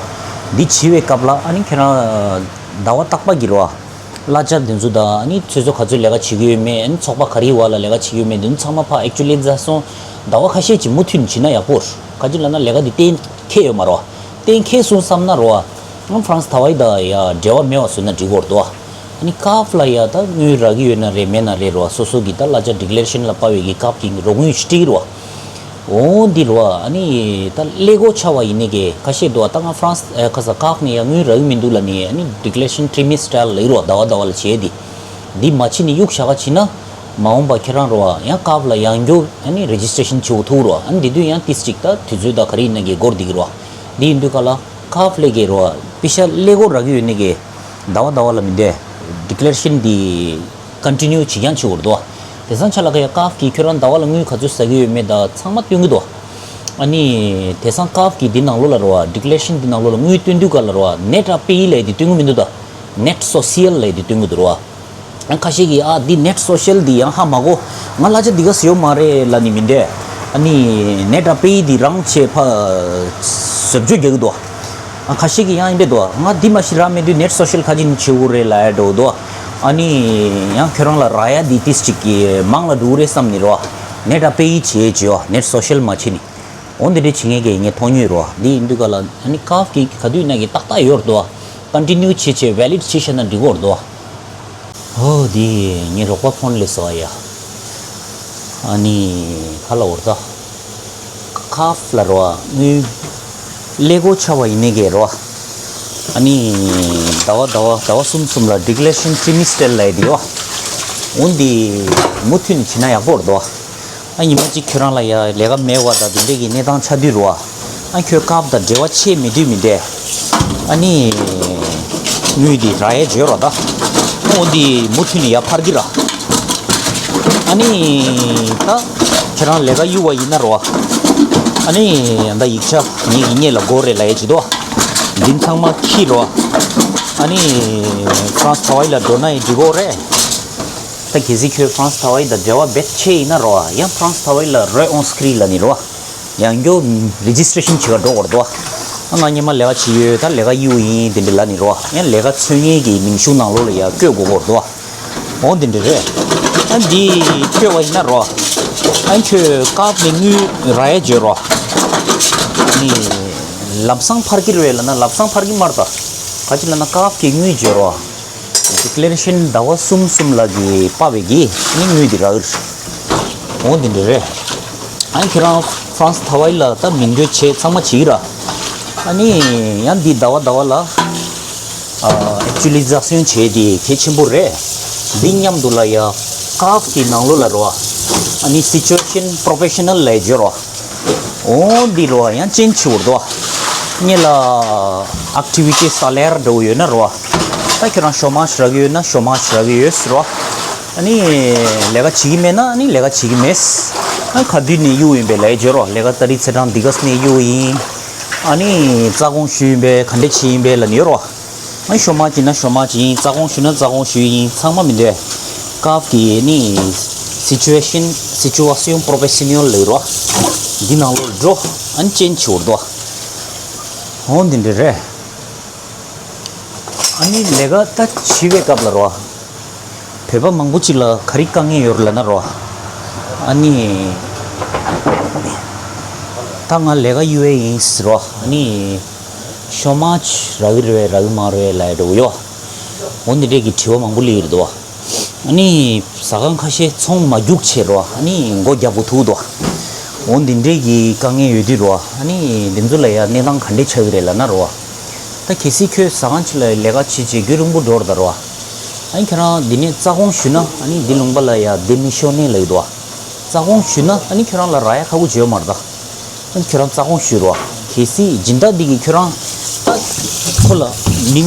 འདི་བྱེད་པའི་སྐབས་ལ་ཨ་ནི་ཁྱེད་རང་ཟླ་བ་རྟག་པ་གི་རོ། གླ་ཆ་འདི་ཚོ་དང་ཨ་ནི་ཚོད་ཚོད་ག་ཚོད་ལས་ཀ་བྱེད་ཀྱི་ཡོད་མེད། ཨ་ནི་ཚོགས་པ་ག་རེའི་བར་ལ་ལས་ཀ་བྱེད་ཀྱི་ཡོད་མེད། འདི་ཚོ་ཚང་མ་ཕར་actualisation ཟླ་བ་ཁ་ཤས་ཀྱི་མུ་མཐུད་ནས་བྱེད་ན་ཡག་པོ་རེད། ག་ཅི་ལབ་ན་ལས་ཀ་འདི་གཏན་འཁེལ་ཡོད་མ་རེད་བ། གཏན་འཁེལ་སོང་བསམ་ན་རོ། ཨ་ཧྥ་རན་སི་ཐ་ཝའི་དང་ཡ་འབྲེལ་བ་མེད་པ་བཟོས་ན་འགྲིག་གི་རེད་དོ། ཨ་ནི་ཀཱབ་ལ་ཡ་ད་དངུལ་རག་གི་ཡོད་ན་རེད་མེད་ན་རེད་རོ། སོ་སོ་གི་ད་གླ་ཆ་ཌི་ཀི་ལེ་རེ་ཤན་ལ་དཔག་པའི་གི་ཀཱབ་ཀྱི་རོགས་དངུལ་ཞིག་སྤྲད་ཀྱི་རོ། འོ་འདི་རོ། ཨ་ནི་ད་ཀླད་ཀོར་ཆགས་པ་ཡིན་ནི་གི་ཁ་ཤས་འདུག་ད་ང་ཧྥ་རན་སི་ཨ་ཁ་ས་ཀཱབ་ནས་ཡ་དངུལ་རག་གི་མི་འདུག་ལབ་ནི། ཨ་ནི་ཌི་ཀི་ལེ་རེ་ཤན་ཊི་རི་མེ་སི་ཊལ་ལབ་ཀྱི་རོ། ཟླ་བ་ཟླ་བ་ལ་བྱས་ཏེ། འདི་མ་བྱེད་ནི་གཡུག་བཞག་ག་བྱེད་ན། མ་འོངས་པ་ཁྱེད་རང་རོ་ཡང་ཀཱབ་ལ་ཡང་བསྐྱར་ཨ་ནི་རེ་ཇི་སི་ཊེ་ཤན་བྱེད་དགོས་ཐུག་རོ། ཨ་ནི་འདི་དུས་ཡང་ཏིས་ཅིག་ད་དུས་ཚོད་ད་ག་རེ་ཡིན་ན་གི་འགོར་བསྡད་ཀྱི་རོ། འདི་ཡིན་དུས་ག་ལ་ཀཱབ་ལ་གི་རོ་པེ་ཤ་ཀླད་ཀོར་རག་གི་ཡོད་ནི་གི་ཟླ་བ་ཟླ་བ་ལ་མི་འདོད་ཌི་ཀི་ལེ་རེ་ཤན་འདི་ཀོན་ཊི་ནིའུ་བྱེད་རྐྱང་བྱེད་དགོས་རེད་དོ། དེང་སང་ཆ་ལ་ཀ་ཡ་ཀཱབ་ཀྱིས་ཁྱོད་རང་ཟླ་བ་ལ་དངུལ་ག་ཚོད་ཟ་གི་ཡོད་མེད་ད་ཚང་མ་སྟོན་གྱི་འདུག་ཨ་ནི་དེང་སང་ཀཱབ་ཀྱི་འདི་ནང་ལོགས་ལ་རོ་ཌི་ཀི་ལེ་རེ་ཤན་འདི་ནང་ལོགས་ལ་དངུལ་སྟོན་དུས་ག་ལ་རོ་ནེ་ཊི་ཨ་པེ་ཡི་ལབ་ཡ་འདི་སྟོན་གྱི་མི་འདུག་ད་ནེཊ་སོ་ཤལ་ལབ་ཡ་འདི་སྟོན་གྱི་འདུག་རོ། ཁ་ཤས་ཀྱིས་ཨ་འདི་ནེཊ་སོ་ཤལ་འདི་ཡང་ཧ་མ་གོ། ང་གླ་ཆ་འདི་ག་ཟེར་ཡོད་མ་རེད་ལབ་ནི་མི་འདོད། ཨ་ནི་ནེཊ་ཨ་པེ་ཡི་འདི་རང་བྱས་ཕ་ཟབ་ཆོས་རྒྱག་གི་འདུག་ཨ་ཁ་ཤས་ཀྱིས་ཡང་ཡིན་པས་འདུག་ང་འདི་མ་ཤི་རག་མེད་དུས་ནེཊ་སོ་ཤལ་ག་ཅིག་ནི་བྱེད་དགོས་རེད་ལབ་ཡ་འདྲ་བོ་འདུག་ཨ་ནི་ཡང་ཁྱོད་རང་ལ་རག་ཡ་འདི་ཏིས་ཅིག་གི་མང་ལ་འགྲོ་གི་རེད་བསམ་ནི་རོ། ནེཊ་ཨ་པེ་ཡི་བྱེད་བྱེད་ཡོ་ནེཊ་སོ་ཤལ་མ་བྱེད་ནི། འོ་འདི་འདྲའི་བྱེད་མཁན་གྱི་ངས་མཐོང་མྱོང་རོ། འདི་ཡིན་དུས་ག་ལ་ཨ་ནི་ཀཱབ་ཀྱི་ག་དུས་ན་གི་ཏག་ཏག་ཡོད་རེད་འདུག་ཀོན་ཊི་ནིའུ་བྱེད་བྱེད་ཝེ་ལིཌ་བྱེད་བྱས་ན་འགྲིག་གི་རེད་འདུག་ཨོ་དེ་ངའི་རོགས་པ་ཕོན་སླེབས་སོང་ཡ། ཨ་ནི་ཁ་ལ་འོར་ད། ཀཱབ་ལ་རོ་དངུལ་ཀླད་ཀོར་ཆགས་པ་ཡིན་ནི་གི་རོ། ཨ་ནི་ཟླ་བ་ཟླ་བ་ཟླ་བ་གསུམ་གསུམ་ལ་ཌི་ཀི་ལེ་རེ་ཤན་ཊི་རི་མེ་སི་ཊལ་ལབ་ཡ་དེ་ཡོ། འོ་འདི་མུ་མཐུད་ནས་བྱེད་ན་ཡག་པོ་རེད་འདུག་ཨ་ཉི་མ་གཅིག་ཁྱོད་རང་ལ་ཡ་ལས་ཀ་མེད་པ་དང་དེ་འདྲས་ཀྱི་གནས་སྟངས་ཆགས་དུས་རོ། ཨ་ཁྱོད་ཀཱབ་དང་འབྲེལ་བ་ཆད་མེད་དུས་མི་འདྲ། ཨ་ནི་དངུལ་འདི་རག་ཡས་བརྗོད་རོགས་ད། འོ་འདི་མུ་མཐུད་ནས་ཡར་འཕར་གྱི་ར། ཨ་ནི་ད་ཁྱེད་རང་ལས་ཀ་གཡུག་པ་ཡིན་ན་རོ། ཨ་ནི་ད་ཡིག་ཆ་ངེད་ཀྱི་སྔོན་ལ་དགོས་རེད་ལབ་ཡས་བྱེད་དོ། འདི་ཚང་མ་ཁྱི་རོ། ཨ་ནི་ཧྥ་རན་སི་ཐ་ཝའི་ལ་འགྲོ་ན་ཡང་འགྲིག་གོ་རེད། ད་གལ་སྲིད་ཁྱོད་ཧྥ་རན་སི་ཐ་ཝའི་དང་འབྲེལ་བ་རྦད་ཆེ་ཡིན་ན་རོ། ཡང་ཧྥ་རན་སི་ཐ་ཝའི་ལ་རོས་ཨོན་སི་ཀི་རི་ལབ་ནི་རོ། ཡང་སྐྱོ་རེ་ཇི་སི་ཊེ་ཤན་བྱེད་ག་འགྲོ་དགོས་རེད་དོ། ཨ་ང་སྔོན་མ་ལས་ཀ་བྱེད་ཡོད་ད་ལས་ཀ་གཡུག་ཡིན་དེ་འདྲ་ལབ་ནི་རོ། ཡང་ལས་ཀ་འཚོལ་མཁན་གྱི་མིང་གཞུང་ནང་ལོགས་ལ་ཡང་བཀོད་དགོས་ཀྱི་རེད་དོ། འོ་དེ་འདྲ་རེད། ཨ་འདི་བཀོད་པ་ཡིན་ན་རོ། ཨ་ཁྱོད་ཀཱབ་ནས་དངུལ་རག་ཡས་བརྗོད་རོ། ཨ་ནི་ལམ་སང་འཕར་གྱི་རེད་ལབ་ན་ལམ་སང་འཕར་གྱི་མ་རེད་ད། ག་ཅི་ལབ་ན་ཀཱབ་ཀྱི་དངུལ་བརྗོད་རོ། ཌི་ཀི་ལེ་རེ་ཤན་ཟླ་བ་གསུམ་གསུམ་ལ་གི་དཔག་པའི་གི་ནི་དངུལ་འདི་རག་གི་རེད། འོ་འདི་འདྲ་རེད། ཨ་ནི་ཁྱེད་རང་ཧྥ་རན་སི་ཐ་ཝའི་ལ་ད་མིང་འདོན་བྱས་ཚང་མ་བྱེད་ཀྱི་ར། ཨ་ནི་ཡང་འདི་ཟླ་བ་ཟླ་བ་ལ་ཨེག་ཅུ་ལི་ཛ་སི་ཡོན་བྱས་དེ་གལ་ཆེན་པོ་རེད། འདི་མཉམ་དུ་ལ་ཡ་ཀཱབ་ཀྱི་ནང་ལོགས་ལ་རོ། ཨ་ནི་སི་ཅུ་ཨེ་ཤན་པོ་རོ་ཕེ་ཤ་ནལ་ལབ་ཡས་བརྗོད་རོ། འོ་འདི་རོ་ཡང་ཅན་ཆེ་བོ་རེད་དོ། ངེད་ལ་ཨེག་ཊི་བི་ཊི་སེ་ལེ་རི་འདྲ་བོ་ཡོད་ན་རོ། ད་ཁྱོད་རང་ཤོ་མཱཇ་རག་གི་ཡོད་ན་ཤོ་མཱཇ་རག་གི་ཡོད་ཟེར་རོ། ཨ་ནི་ལས་ཀ་བྱེད་ཀྱི་མེད་ན་ཨ་ནི་ལས་ཀ་བྱེད་ཀྱི་མེད། ཨ་ག་དུས་ནས་གཡུག་ཡིན་པས་ལབ་ཡས་བརྗོད་རོ། ལས་ཀ་ཏ་རིག་ཚེས་གྲངས་འདི་ག་ནས་གཡུག་ཡིན། ཨ་ནི་རྩ་དགོངས་ཞུས་ཡིན་པས་ག་འདྲས་བྱེད་ཡིན་པས་ལབ་ནི་ཡོད་རོ། ཨ་ཤོ་མཱཇ་ཡིན་ན་ཤོ་མཱཇ་ཡིན། རྩ་དགོངས་ཞུས་ན་རྩ་དགོངས་ཞུས་ཡིན། ཚང་མ་མི་འདོད། ཀཱབ་ཀྱི་ནི་སི་ཅུ་ཨེ་ཤན་སི་ཅུ་ཨེ་ཤན་པོ་རོ་ཕེ་ཤ་ནལ་ལབ་རོ། འདི་ནང་ལོགས་འགྲོ། ཨ་ནི་ཅན་ཆེ་བོ་རེད་དོ། འོ་འདི་འདྲ་རེད། ཨ་ནི་ལས་ཀ་ད་བྱེད་པའི་སྐབས་ལ་རོ། བོད་པ་མང་པོ་ཅིག་ལ་ག་རེ་དཀའ་ངལ་ཡོད་རེད་ལབ་ན་རོ། ཨ་ནི་ད་ང་ལས་ཀ་གཡུག་ཡས་ཡིན་ཟེར་རོ། ཨ་ནི་ཤོ་མཱཇ་རག་གི་རེད་རག་གི་མ་རེད་ལབ་ཡས་འདྲ་བོ་ཡོད། འོ་འདི་འདྲས་ཀྱི་དྲི་བ་མང་པོ་སླེབས་ཡོད་རེད་དོ། ཨ་ནི་ཟ་ཁང་ཁ་ཤས་ཚོང་མ་རྒྱུག་བྱས་རོ། ཨ་ནི་མགོ་རྒྱག་དགོས་ཐུག་དོ། འོ་འདི་འདྲས་ཀྱི་དཀའ་ངལ་ཡོད་དུས་རོ། ཨ་ནི་འདི་ཚོ་ལ་ཡ་གནས་སྟངས་ག་འདྲས་ཆགས་ཀྱི་རེད་ལབ་ན་རོ། ད་གལ་སྲིད་ཁྱོད་ཟ་ཁང་ཅིག་ལ་ལས་ཀ་བྱེད་བྱེད་རྒྱུན་རིང་པོ་འགྲོ་ར་ད་རོ། ཨ་ནི་ཁྱོད་རང་འདི་ནས་རྩ་དགོངས་ཞུས་ན་ཨ་ནི་འདི་ལུང་པ་ལ་ཡ་ཌེ་མི་ཤོ་ནེ་ལབ་ཀྱི་འདུག་རྩ་དགོངས་ཞུས་ན་ཨ་ནི་ཁྱོད་རང་ལ་རག་ཡ་ཁག་པོ་ཅིག་ཡོད་མ་རེད་ད། ཨ་ནི་ཁྱོད་རང་རྩ་དགོངས་ཞུས་རོ། གལ་སྲིད་སྦྱིན་བདག་འདི་གིས་ཁྱོད་རང་ད་ཁོ་ལ་མི་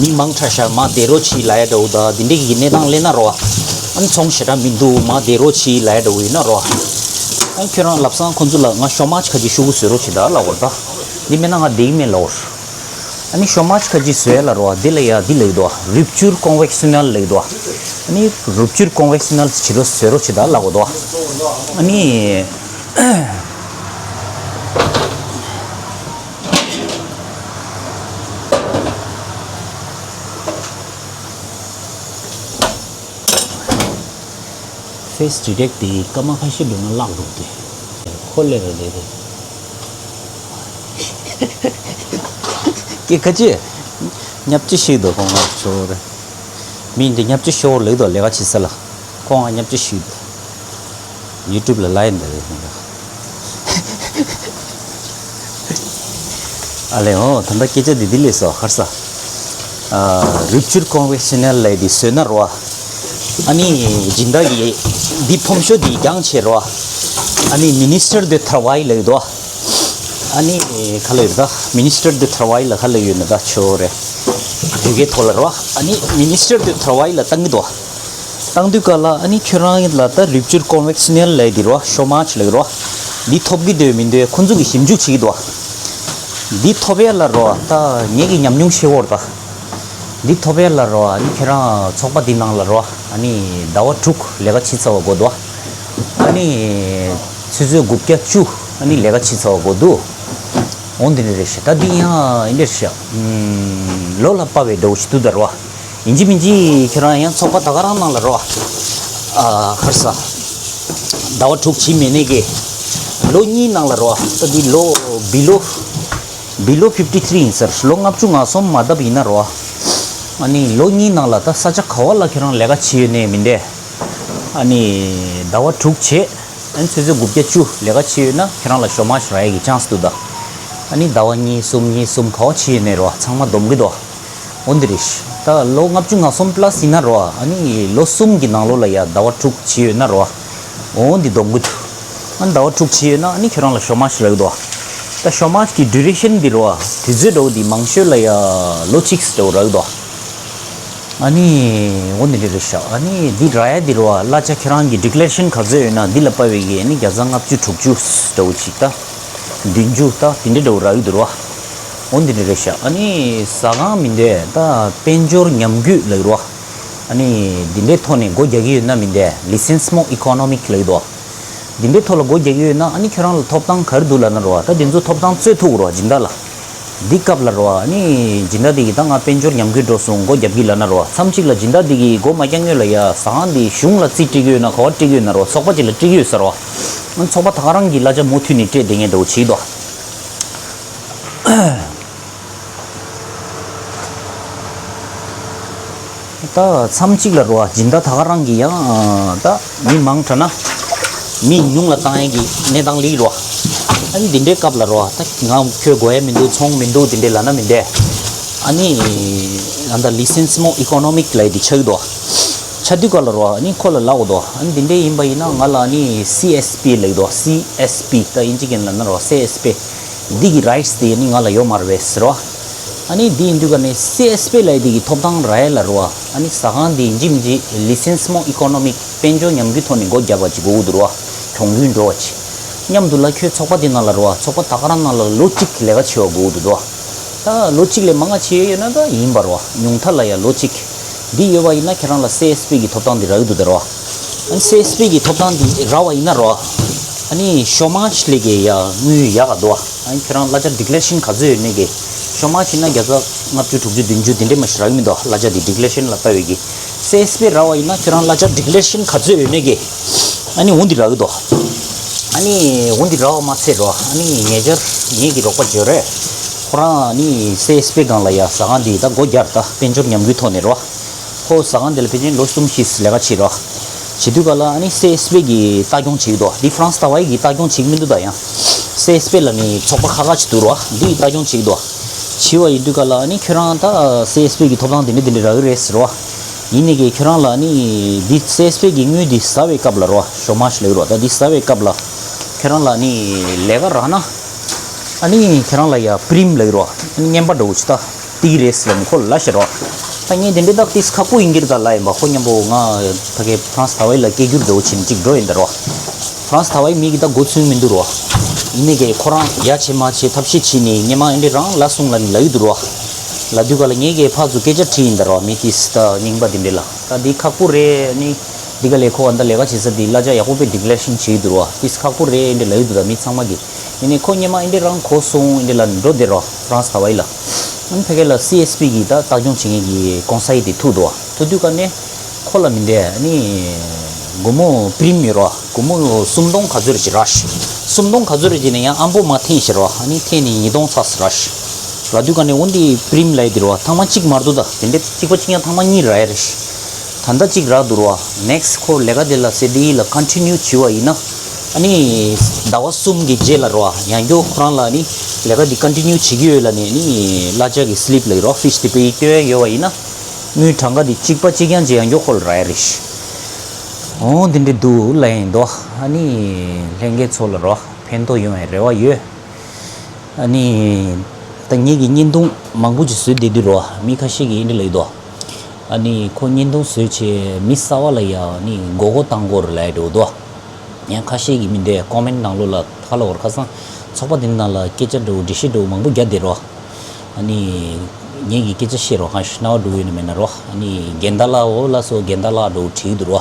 མི་མང་དྲགས་ཤག་མར་བསྡད་རོགས་གྱིས་ལབ་ཡ་འདྲ་བོ་ད་འདི་འདྲས་ཀྱི་གནས་སྟངས་སླེབས་ན་རོ། ཨ་ནི་ཚོང་ཞེ་དྲག་མི་འདུག་མར་བསྡད་རོགས་གྱིས་ལབ་ཡ་འདྲ་བོ་ཡིན་ན་རོ། ཨ་ནི་ཁྱོད་རང་ལམ་སང་ཁོ་ཚོ་ལ་ང་ཤོ་མཱཇ་ཁ་ཅིག་ཤོག་གུ་བཟོ་རོགས་བྱེད་ད་ལབ་དགོས་རེད་ད། འདི་མེད་ན་ང་བསྡད་ཀྱི་མེད་ལབ་དགོས་རེད། ཨ་ནི་ཤོ་མཱཇ་ཁ་ཅིག་བཟོ་ཡ་ལ་རོ་འདི་ལ་ཡ་འདི་ལབ་ཀྱི་འདུག་རུབ་བཅུར་ཀོང་ཝེག་སི་ནལ་ལབ་ཀྱི་འདུག་ཨ་ནི་རུབ་བཅུར་ཀོང་ཝེག་སི་ནལ་བྱེད་རོགས་བཟོ་རོགས་བྱེད་ད་ལབ་དགོས་འདུག་ཨ་ནི་ཕེ་སི་ཌི་ཊེག་དེ་སྐར་མ་ཁ་ཤས་འགྲོ་ན་བརླག་འགྲོ་གི་འདུག་ཁོ་ལས་ར་རེད་རེད། ཀྱེ་ཁ་ཅི། ཉབ་ཅི་ཞིག་འདུག་ཁོང་ང་ཚོ་རེད། མི་འདི་ཉབ་ཆ་ཤོར་ལེགས་དོ་ལས་ཀ་བྱེད་ས་ལ། ཁོང་ང་ཉབ་ཆ་ཞུས་འདུག་ཡུ་ཊུབ་ལ་ལ་ཡིན་འདི་རེད་ཧན་ད། ཨ་ལེ་ཨོ་ད་ལྟ་སྐད་ཆ་འདི་འདི་ལས་སོ་ཧར་ས། ཨ་རུབ་ཅུར་ཀོང་ཝེག་སི་ནལ་ལས་འདི་བཟོས་ན་རོ། ཨ་ནི་སྦྱིན་བདག་གིས་འདི་ཕོམ་ཤོ་འདི་རྒྱང་ཆེ་རོ། ཨ་ནི་མི་ནི་སི་ཊར་དེ་ཐར་ཝའི་ལས་དོ། ཨ་ནི་ཁ་ལོ་ཡོད་ད། མི་ནི་སི་ཊར་དུ་ཐར་ཝའི་ལ་ཁ་ལོ་ཡོད་ན་ད་ཆོ་རེ། བོད་སྐད་ཐོག་ལ་རོ། ཨ་ནི་མི་ནི་སི་ཊར་དུ་ཐར་ཝའི་ལ་བཏང་གི་འདུག་བཏང་དུས་ག་ལ་ཨ་ནི་ཁྱོད་རང་ལ་ད་རུབ་ཅུར་ཀོང་ཝེག་སི་ནལ་ལ་འདི་རོ་ཤོ་མ་ཆི་ལ་རོ། འདི་ཐོབ་གི་འདོད་མི་འདོད་ཁོ་ཚོ་གི་ཞིབ་འཇུག་བྱེད་ཀྱི་འདུག་འདི་ཐོབ་ཡ་ལ་རོ་ད་ངེད་ཀྱི་ཉམས་མྱོང་ཤེས་འོར་ད། འདི་ཐོབ་ཡ་ལ་རོ་ཨ་ནི་ཁྱེད་རང་ཚོགས་པ་འདི་ནང་ལ་རོ་ཨ་ནི་ཟླ་བ་དྲུག་ལས་ཀ་བྱེད་ཚར་བ་དགོས་འདུག་ཨ་ནི་ཆུ་ཚོད་དགུ་བརྒྱ་བཅུ་ཨ་ནི་ལས་ཀ་བྱེད་ཚར་བ་དགོས་འདུག་འོ་འདི་འདྲ་རེད་ཤག་ད་འདི་ཡང་འདི་འདྲ་རེད་ཤག་ལོ་ལ་དཔག་པའི་འགྲོ་ཞིག་འདུག་ད་རོ། ཡིན་གཅིག་མིན་གཅིག་ཁྱེད་རང་ཡང་ཚོགས་པ་ད་ག་རང་ནང་ལ་རོ། ཨ་ཁར་ས། ཟླ་བ་དྲུག་ཕྱིན་མེད་ནས་ཀྱི། ལོ་གཉིས་ནང་ལ་རོ། ད་འདི་ལོ་བི་ལོ། བི་ལོ་ཕིབ་ཊི་ཐི་རི་ཡིན་ཟེར་ལོ་ལྔ་བཅུ་ང་གསུམ་མ་བཏབ་ཡིན་ན་རོ། ཨ་ནི་ལོ་གཉིས་ནང་ལ་ད་ས་ཆ་ག་བ་ལ་ཁྱེད་རང་ལས་ཀ་བྱེད་ཡོད་ནས་མིན་ཏེ། ཨ་ནི་ཟླ་བ་དྲུག་བྱས། ཨ་ནི་ཆུ་ཚོད་དགུ་བརྒྱ་བཅུ་ལས་ཀ་བྱེད་ཡོད་ན་ཁྱེད་རང་ལ་ཞོ་མ་ཞིག་རག་ཡས་ཀྱི་ཆན་སི་འདུག་ད། ཨ་ནི་ཟླ་བ་གཉིས་གསུམ་གཉིས་གསུམ་ག་བ་བྱེད་ཡོད་ནས་རོ་ཚང་མ་སྡོམ་གི་འདུག་འོ་འདི་རེད། ད་ལོ་ལྔ་བཅུ་ང་གསུམ་པ་ལ་སི་ཡིན་ན་རོ། ཨ་ནི་ལོ་གསུམ་གྱི་ནང་ལོགས་ལ་ཡ་ཟླ་བ་དྲུག་བྱེད་ཡོད་ན་རོ། འོ་འདི་སྡོམ་གི་འདུག་ཨ་ནི་ཟླ་བ་དྲུག་བྱེད་ཡོད་ན་ཨ་ནི་ཁྱོད་རང་ལ་ཞོ་མ་ཞིག་རག་གི་འདུག་ད་ཞོ་མ་གི་ཌུ་རེ་ཤན་འདི་རོ། དུས་ཚོད་འདྲ་བོ་འདི་མང་ཤོས་ལ་ཡ་ལོ་གཅིག་འདྲ་བོ་རག་གི་འདུག་ཨ་ནི་འོ་འདི་འདྲ་རེད་ཤག་ཨ་ནི་འདི་རག་ཡ་འདི་རོ། གླ་ཆ་ཁྱེད་རང་གི་ཌི་ཀི་ལེ་རེ་ཤན་ག་ཚོད་ཡོད་ན་འདི་ལ་དཔག་པའི་གི་ཨ་ནི་བརྒྱ་ཆ་ལྔ་བཅུ་དྲུག་ཅུ་འདྲ་བོ་ཅིག་ད། བདུན་ཅུ་ད་དེ་འདྲ་འདྲ་བོ་རག་གི་འདུག་རོ། འོ་འདི་འདྲ་རེད་ཤག་ཨ་ནི་ཟ་ཁང་མི་འདུག་ད་དཔལ་འབྱོར་ཉམས་རྒུད་ལབ་རོ། ཨ་ནི་འདི་འདྲའི་ཐོག་ནས་སྒོ་རྒྱག་གི་ཡོད་ན་མི་འདུག་ལི་སེན་སི་མོ་ཨི་ཀོ་ནོ་མིག་ལབ་ཀྱི་འདུག་འདི་འདྲའི་ཐོག་ལ་སྒོ་རྒྱག་གི་ཡོད་ན་ཨ་ནི་ཁྱོད་རང་ལ་ཐོབ་ཐང་ག་རེ་འདུག་ལབ་ན་རོ། ད་འདི་ཚོ་ཐོབ་ཐང་རྩོད་ཐུབ་རོ་སྦྱིན་བདག་ལ། འདི་སྐབས་ལ་རོ་ཨ་ནི་སྦྱིན་བདག་འདི་གིས་ད་ང་དཔལ་འབྱོར་ཉམས་རྒུད་འགྲོ་སོང་སྒོ་རྒྱབ་ཀྱི་ལབ་ན་རོ། མཚམས་གཅིག་ལ་སྦྱིན་བདག་འདི་གིས་སྒོ་མ་རྒྱག་སྔོན་ལ་ཡ་ཟ་ཁང་འདི་གཞུང་ལ་རྩིས་སྤྲད་ཀྱི་ཡོད་ན་ག་བ་སྤྲད་ཀྱི་ཡོད་ན་རོ་ཚོགས་པ་ཅིག་ལ་སྤྲད་ཀྱི་ཡོད་ས་རོ། ཨ་ཚོགས་པ་ད་ག་རང་གི་གླ་ཆ་མུ་མཐུད་ནས་སྤྲད་བསྡད་མཁན་འདྲ་བོ་བྱེད་ཀྱི་འདུག་ད་མཚམས་གཅིག་ལ་རོ་སྦྱིན་བདག་ད་ག་རང་གི་ཡང་ད་མི་མང་དྲགས་ན་མི་ཉུང་ལ་བཏང་ཡས་ཀྱི་གནས་སྟངས་ལ་རོ། ཨ་ནི་འདི་འདྲའི་སྐབས་ལ་རོ་ད་ང་ཁྱོད་དགོས་ཡས་མི་འདུག་ཚོང་མི་འདུག་འདི་འདྲའི་ལབ་ན་མི་འདུག་ཨ་ནི་ཨ་ད་ལི་སེན་སི་མོ་ཨི་ཀོ་ནོ་མིག་ལབ་ཡས་འདི་ཆགས་ཀྱི་འདུག་ཆགས་དུས་སྐབས་ལ་རོ་ཨ་ནི་ཁོ་ལ་ལབ་དགོས་འདུག་ཨ་ནི་འདི་འདྲའི་ཡིན་པ་ཡིན་ན་ང་ལ་ཨ་ནི་སི་ཨེས་པི་ལབ་ཀྱི་འདུག་སི་ཨེས་པི་ད་དབྱིན་ཇི་སྐད་ལབ་ན་རོ་སི་ཨེས་པི། འདི་གི་རའིཊ་སི་དེ་ནི་ང་ལ་ཡོད་མ་རེད་པས་ཟེར་བ། ཨ་ནི་འདི་ཡིན་དུས་ཀ་ནས་སི་ཨེས་པི་ལབ་ཡས་འདི་གི་ཐོབ་ཐང་རག་ཡས་ལ་རོ་བ། ཨ་ནི་ཟ་ཁང་འདི་ཡིན་གཅིག་མིན་གཅིག་ལི་སེན་སི་མོ་ཨི་ཀོ་ནོ་མིག་དཔལ་འབྱོར་ཉམས་རྒུད་ཐོག་ནས་སྒོ་བརྒྱབ་པ་ཅིག་དགོས་ཀྱི་འདུག་རོ་བ། གྱོང་གུན་འགྲོ་བ་ཅིག་མཉམ་དུ་ལ་ཁྱོད་ཚོགས་པ་འདི་ནང་ལ་རོ་བ་ཚོགས་པ་ད་ག་རང་ནང་ལ་ལོ་གཅིག་ལས་ཀ་བྱེད་པ་དགོས་ཀྱི་འདུག་རོ་བ། ད་ལོ་གཅིག་ལས་མང་ང་བྱེད་ཡོད་ན་ད་ཡིན་པ་རོ་བ་ཉུང་མཐའ་ལ་ཡ་ལོ་གཅིག་འདི་ཡོད་པ་ཡིན་ན་ཁྱེད་རང་ལ་སི་ཨེས་པི་གི་ཐོབ་ཐང་འདི་རག་གི་འདུག་ད་རོ། ཨ་ནི་སི་ཨེས་པི་གི་ཐོབ་ཐང་འདི་རག་པ་ཡིན་ན་རོ། ཨ་ནི་ཤོ་མ་ཤི་ལེ་གི་ཡ་དངུལ་ཡག་ག་འདུག་ཨ་ནི་ཁྱེད་རང་གླ་ཆ་ཌི་ཀི་ལེ་རེ་ཤན་ག་ཚོད་ཡོད་ནས་གི་ཤོ་མ་ཤི་ན་བརྒྱ་ཆ་ལྔ་བཅུ་དྲུག་ཅུ་བདུན་ཅུ་འདི་འདྲས་མ་ཤི་རག་གི་མི་འདུག་གླ་ཆ་འདི་ཌི་ཀི་ལེ་རེ་ཤན་ལ་ལྟ་བའི་གི་སི་ཨེས་པི་རག་པ་ཡིན་ན་ཁྱེད་རང་གླ་ཆ་ཌི་ཀི་ལེ་རེ་ཤན་ག་ཚོད་ཡོད་ནས་གི་ཨ་ནི་འོ་འདི་རག་གི་འདུག་ཨ་ནི་འོ་འདི་རག་པ་མ་ཚད་རོ་ཨ་ནི་ཉེ་ཆར་ངེད་ཀྱི་རོགས་པ་འཇོ་རེ་ཁོ་རང་ཨ་ནི་སི་ཨེས་པི་སྒང་ལ་ཡ་ཟ་ཁང་འདི་ད་སྒོ་རྒྱག་ད་དཔལ་འབྱོར་ཉམས་རྒུད་ཐོག་ནས་རོ། ཁོ་ཟ་ཁང་དེ་ལ་ཕལ་ཆེར་ལོ་གསུམ་བཞི་ལས་ཀ་བྱེད་རོགས། བྱེད་དུས་ག་ལ་ཨ་ནི་སི་ཨེས་པི་གི་ལྟ་སྐྱོང་བྱེད་ཀྱི་འདུག་འདི་ཧྥ་རན་སི་ཐ་ཝའི་གི་ལྟ་སྐྱོང་བྱེད་ཀྱི་མི་འདུག་ད་ཡང་། སི་ཨེས་པི་ལ་ནི་ཚོགས་པ་ཁག་ཁག་ཅིག་འདུག་རོགས། འདི་ཡི་ལྟ་སྐྱོང་བྱེད་ཀྱི་འདུག་བྱེད་པ་ཡིན་དུས་ག་ལ་ཨ་ནི་ཁྱོད་རང་ད་སི་ཨེས་པི་གི་ཐོབ་ཐང་དེ་འདྲ་དེ་འདྲ་རག་གི་རེད་ཟེར་རོགས། ཡིན་ནའི་གི་ཁྱོད་རང་ལ་ཨ་ནི་འདི་སི་ཨེས་པི་གི་དངུལ་འདི་ཟ་བའི་སྐབས་ལ་རོགས་ཤོ་མ་ཤི་ལབ་རོགས། ད་འདི་ཟ་བའི་སྐབས་ལ་ཁྱོད་རང་ལ་ཨ་ནི་ལས་ཀ་རག་ན་ཨ་ནི་ཁྱོད་རང་ལ་ཡ་པི་རིམ་ལབ་རོགས། ཨ་ནི་རྔན་པ་འདྲ་བོ་ཅིག་ད། ཏིག་རེས་ལ་ནི་ཁོ་ལ་ཤེས་རོགས། ད་ངས་དེ་འདྲའི་ཏག་ཏིས་ཁག་པོ་ཡིན་གྱི་རེད་ད་ལ་ཡིན་པ་ཁོ་མཉམ་པོ་ང་ཕ་གི་ཧྥ་རན་སི་ཐ་ཝའི་ལ་སྐད་སྒྱུར་འདྲ་བོ་བྱེད་ནི་གཅིག་འགྲོ་ཡིན་ད་རོ། ཧྥ་རན་སི་ཐ་ཝའི་མི་གི་ད་མགོ་ཚོས་མི་འདུག་རོ། ཡིན་ནའི་གི་ཁོ་རང་ཡ་བྱེད་མ་བྱེད་ཐབས་ཤེས་བྱེད་ནི་སྔན་མ་ཨེ་འདྲའི་རང་ལ་གསུང་ལ་ནི་ལ་ཡོད་འདུག་རོ། ལ་དུས་ག་ལ་ངས་གི་ཕར་ཚུར་སྐད་ཆ་དྲིས་ཡིན་ད་རོ་མི་ཏིས་ད་རྙིང་པ་དེ་འདྲའི་ལ་ད་འདི་ཁག་པོ་རེད་ནི། འདི་ག་ལས་ཁོ་ཨ་ད་ལས་ཀ་བྱེད་ས་འདི་གླ་ཆ་ཡག་པོ་དཔེ་ཌི་ཀི་ལེ་རེ་ཤན་བྱེད་ཀྱི་འདུག་རོ་ཏིས་ཁག་པོ་རེད་ཨེ་འདྲའི་ལ་ཡོད་འདུག་ད་མི་ཚང་མ་གི། ཡིན་ནའི་ཁོ་སྔན་མ་ཨེ་འདྲའི་རང་གོ་སོང་ཨེ་འདྲའི་ལ་འགྲོ་བསྡད་རོ་ཧྥ་རན་སི་ཐ་ཝའི་ལ། ཨ་ནི་ཕ་གི་ལ་སི་ཨེས་པི་གི་ད་ལྟ་སྐྱོང་བྱེད་མཁན་གྱི་གོང་ས་ཡི་དེ་ཐུག་འདུག་བ། ཐུག་དུས་ཀ་ནས་ཁོ་ལ་མི་འདྲ་ཨ་ནི་སྒོར་མོ་པི་རིམ་ཡོད་རོ་སྒོར་མོ་སུམ་སྟོང་ག་ཚོད་རེ་ཅིག་ར་ཤི། སུམ་སྟོང་ག་ཚོད་རེ་ཅིག་ནས་ཡང་ཨ་འབོ་མ་འཐེན་ཤི་རོ་ཨ་ནི་འཐེན་ནས་ཉིས་སྟོང་ཚར་སི་ར་ཤི། ལ་དུས་ཀ་ནས་འོ་འདི་པི་རིམ་ལ་ཡི་དེ་རོ་ཐེངས་མ་གཅིག་མར་འདུག་ད་དེ་འདྲ་གཅིག་པ་གཅིག་ཡང་ཐེངས་མ་གཉིས་ར་ཡ་རེ་ཤི། ད་ལྟ་གཅིག་རག་འདུག་རོ། ནེགསི་ཁོ་ལས་ཀ་དེ་ལ་སེ་དེ་ལ་ཀོན་ཊི་ནིའུ་བྱེད་པ་ཡིན་ན། ཨ་ནི་ཟླ་བ་གསུམ་གྱི་རྗེས་ལ་རོ། ཡང་སྐྱར་ཁོ་རང་ལ་ནི་ལས་ཀ་འདི་ཀོན་ཊི་ནིའུ་བྱེད་ཀྱི་ཡོད་ལ་ནི་ནི་གླ་ཆ་གི་སི་ལིབ་ལ་ཡོད་རོ། ཕི་ཤི་དེ་པེ་སྟོན་ཡོད་པ་ཡིན་ན། དངུལ་གྲངས་ཀ་འདི་གཅིག་པ་གཅིག་རྐྱང་ཅིག་ཡང་སྐྱར་ཁོ་ལ་རག་ཡ་རེད། འོ་འདི་འདྲ་འདུག་ལ་ཡིན་དོ། ཨ་ནི་ལྷན་རྒྱས་ཚོ་ལ་རོ། ཕན་ཐོགས་ཡོང་བའི་རེ་བ་ཡོད། ཨ་ནི། ད་ངེད་ཀྱི་བརྙན་ཐུང་མང་པོ་ཅིག་བཟོས་བསྡད་དུས་རོ། མི་ཁ་ཤས་ཀྱིས་འདི་འདྲ་ལབ་ཀྱི་འདུག་ཨ་ནི་ཁོ་བརྙན་ཐུང་བཟོས་བྱས་མི་གསར་པ་ལ་ཡང་ནི་མགོ་སྐོར་བཏང་དགོས་རེད་ལབ་ཀྱི་འདུག་ཡང་ཁ་ཤས་ཀྱིས་མི་འདྲ་ཀོ་མེན་ཊི་ནང་ལོགས་ལ་ཁ་ལོ་བར་ཁ་སང་ཚོགས་པ་འདི་ནང་ལ་སྐད་ཆ་འདྲ་བོ་འགྲེལ་བཤད་འདྲ་བོ་མང་པོ་རྒྱག་བསྡད་རོ། ཨ་ནི། ངེད་ཀྱིས་སྐད་ཆ་བཤད་རོ། གང་ཞིག་རྣ་བ་འགྲོ་ཡོད་ན་མེད་ན་རོ། ཨ་ནི་རྒན་དར་ལགས་འོ་ལགས་སོ། རྒན་དར་ལགས་འདྲ་བོ་བྲིས་འདུག་རོ།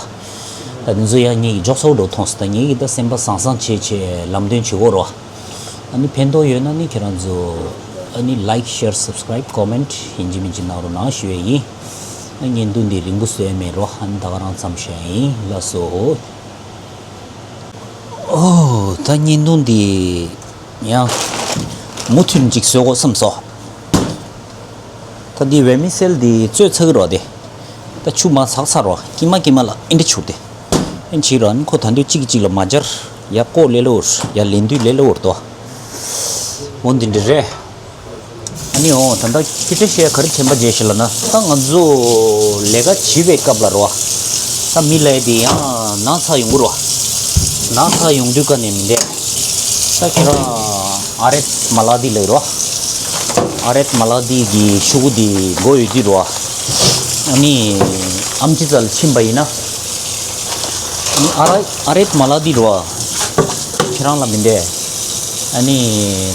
ད་འདི་ཚོ་ཡང་ངེད་ཀྱིས་འཇོག་ཚོགས་འདྲ་བོ་མཐོང་སོང་། ད་ངེད་ཀྱིས་ད་སེམས་པ་བཟང་བཟང་བྱས་བྱས་ལམ་སྟོན་བྱེད་དགོས་རོ། ཨ་ནི་ཕན་ཐོགས་ཡོད་ན་ནི་ཁྱེད་རང་ཚོ་ཨ་ནི་ལའིཀ་ཤེར་སབ་སི་ཀ་རའིབ་ཀོ་མེན་ཊི་ཡིན་གཅིག་མིན་གཅིག་གནང་རོགས་གནང་ཞུ་ཡས་ཡིན། ཨ་བརྙན་ཐུང་འདི་རིང་པོ་བཟོས་མེད་རོ། ཨ་ནི་ད་ག་རང་མཚམས་བཞག་ཡིན་ལགས་སོ། ཨོ་ད་བརྙན་ཐུང་འདི་ཡང་མུ་མཐུད་ཅིག་བཟོ་དགོས་བསམ་སོ། ད་འདི་ཝེར་མི་སེལ་འདི་བཙོས་ཚར་གི་རོ། དེ་ད་ཆུ་མར་ཚགས་ཚར་རོ། ཀྱི་མ་ཀྱི་མ་ལ་ཨེ་འདྲ་བྱུག་སྟེ། ཨེ་བྱས་རོ། ཨ་ནི་ཁོ་ད་འདོད་གཅིག་གིས་གཅིག་ལ་མ་སྦྱར། ཡར་བཀོག་ལེ་ལོར་ཡར་ལེན་དུས་ལེ་ལོར་དོ། འོ་འདི་འདྲ་རེད། ཨ་ནི་འོ་ད་ལྟ་སྐད་ཆ་བཤད་ག་རེ་དྲན་པ་བརྗེད་ཤག་ལབ་ན། ད་ང་ཚོ་ལས་ཀ་བྱེད་པའི་སྐབས་ལ་རོ། ད་མི་ལ་དེ་ཡང་ན་ཚ་ཡོང་གི་རོ། ན་ཚ་ཡོང་དུས་ཀ་ནས་མི་འདྲ། ད་ཁྱེད་རང་ཨ་རེད་མ་ལག་འདི་ལ་རོ། ཨ་རེད་མ་ལག་འདི་གི་ཤོག་གུ་འདི་དགོས་ཡོད་དུས་རོ། ཨ་ནི་ཨེམ་ཆི་རྩ་ལ་ཕྱིན་པ་ཡིན་ན། ཨ་ནི་ཨ་རེད་ཨ་རེད་མ་ལག་འདི་རོ། ཁྱེད་རང་ལ་མི་འདྲ། ཨ་ནི་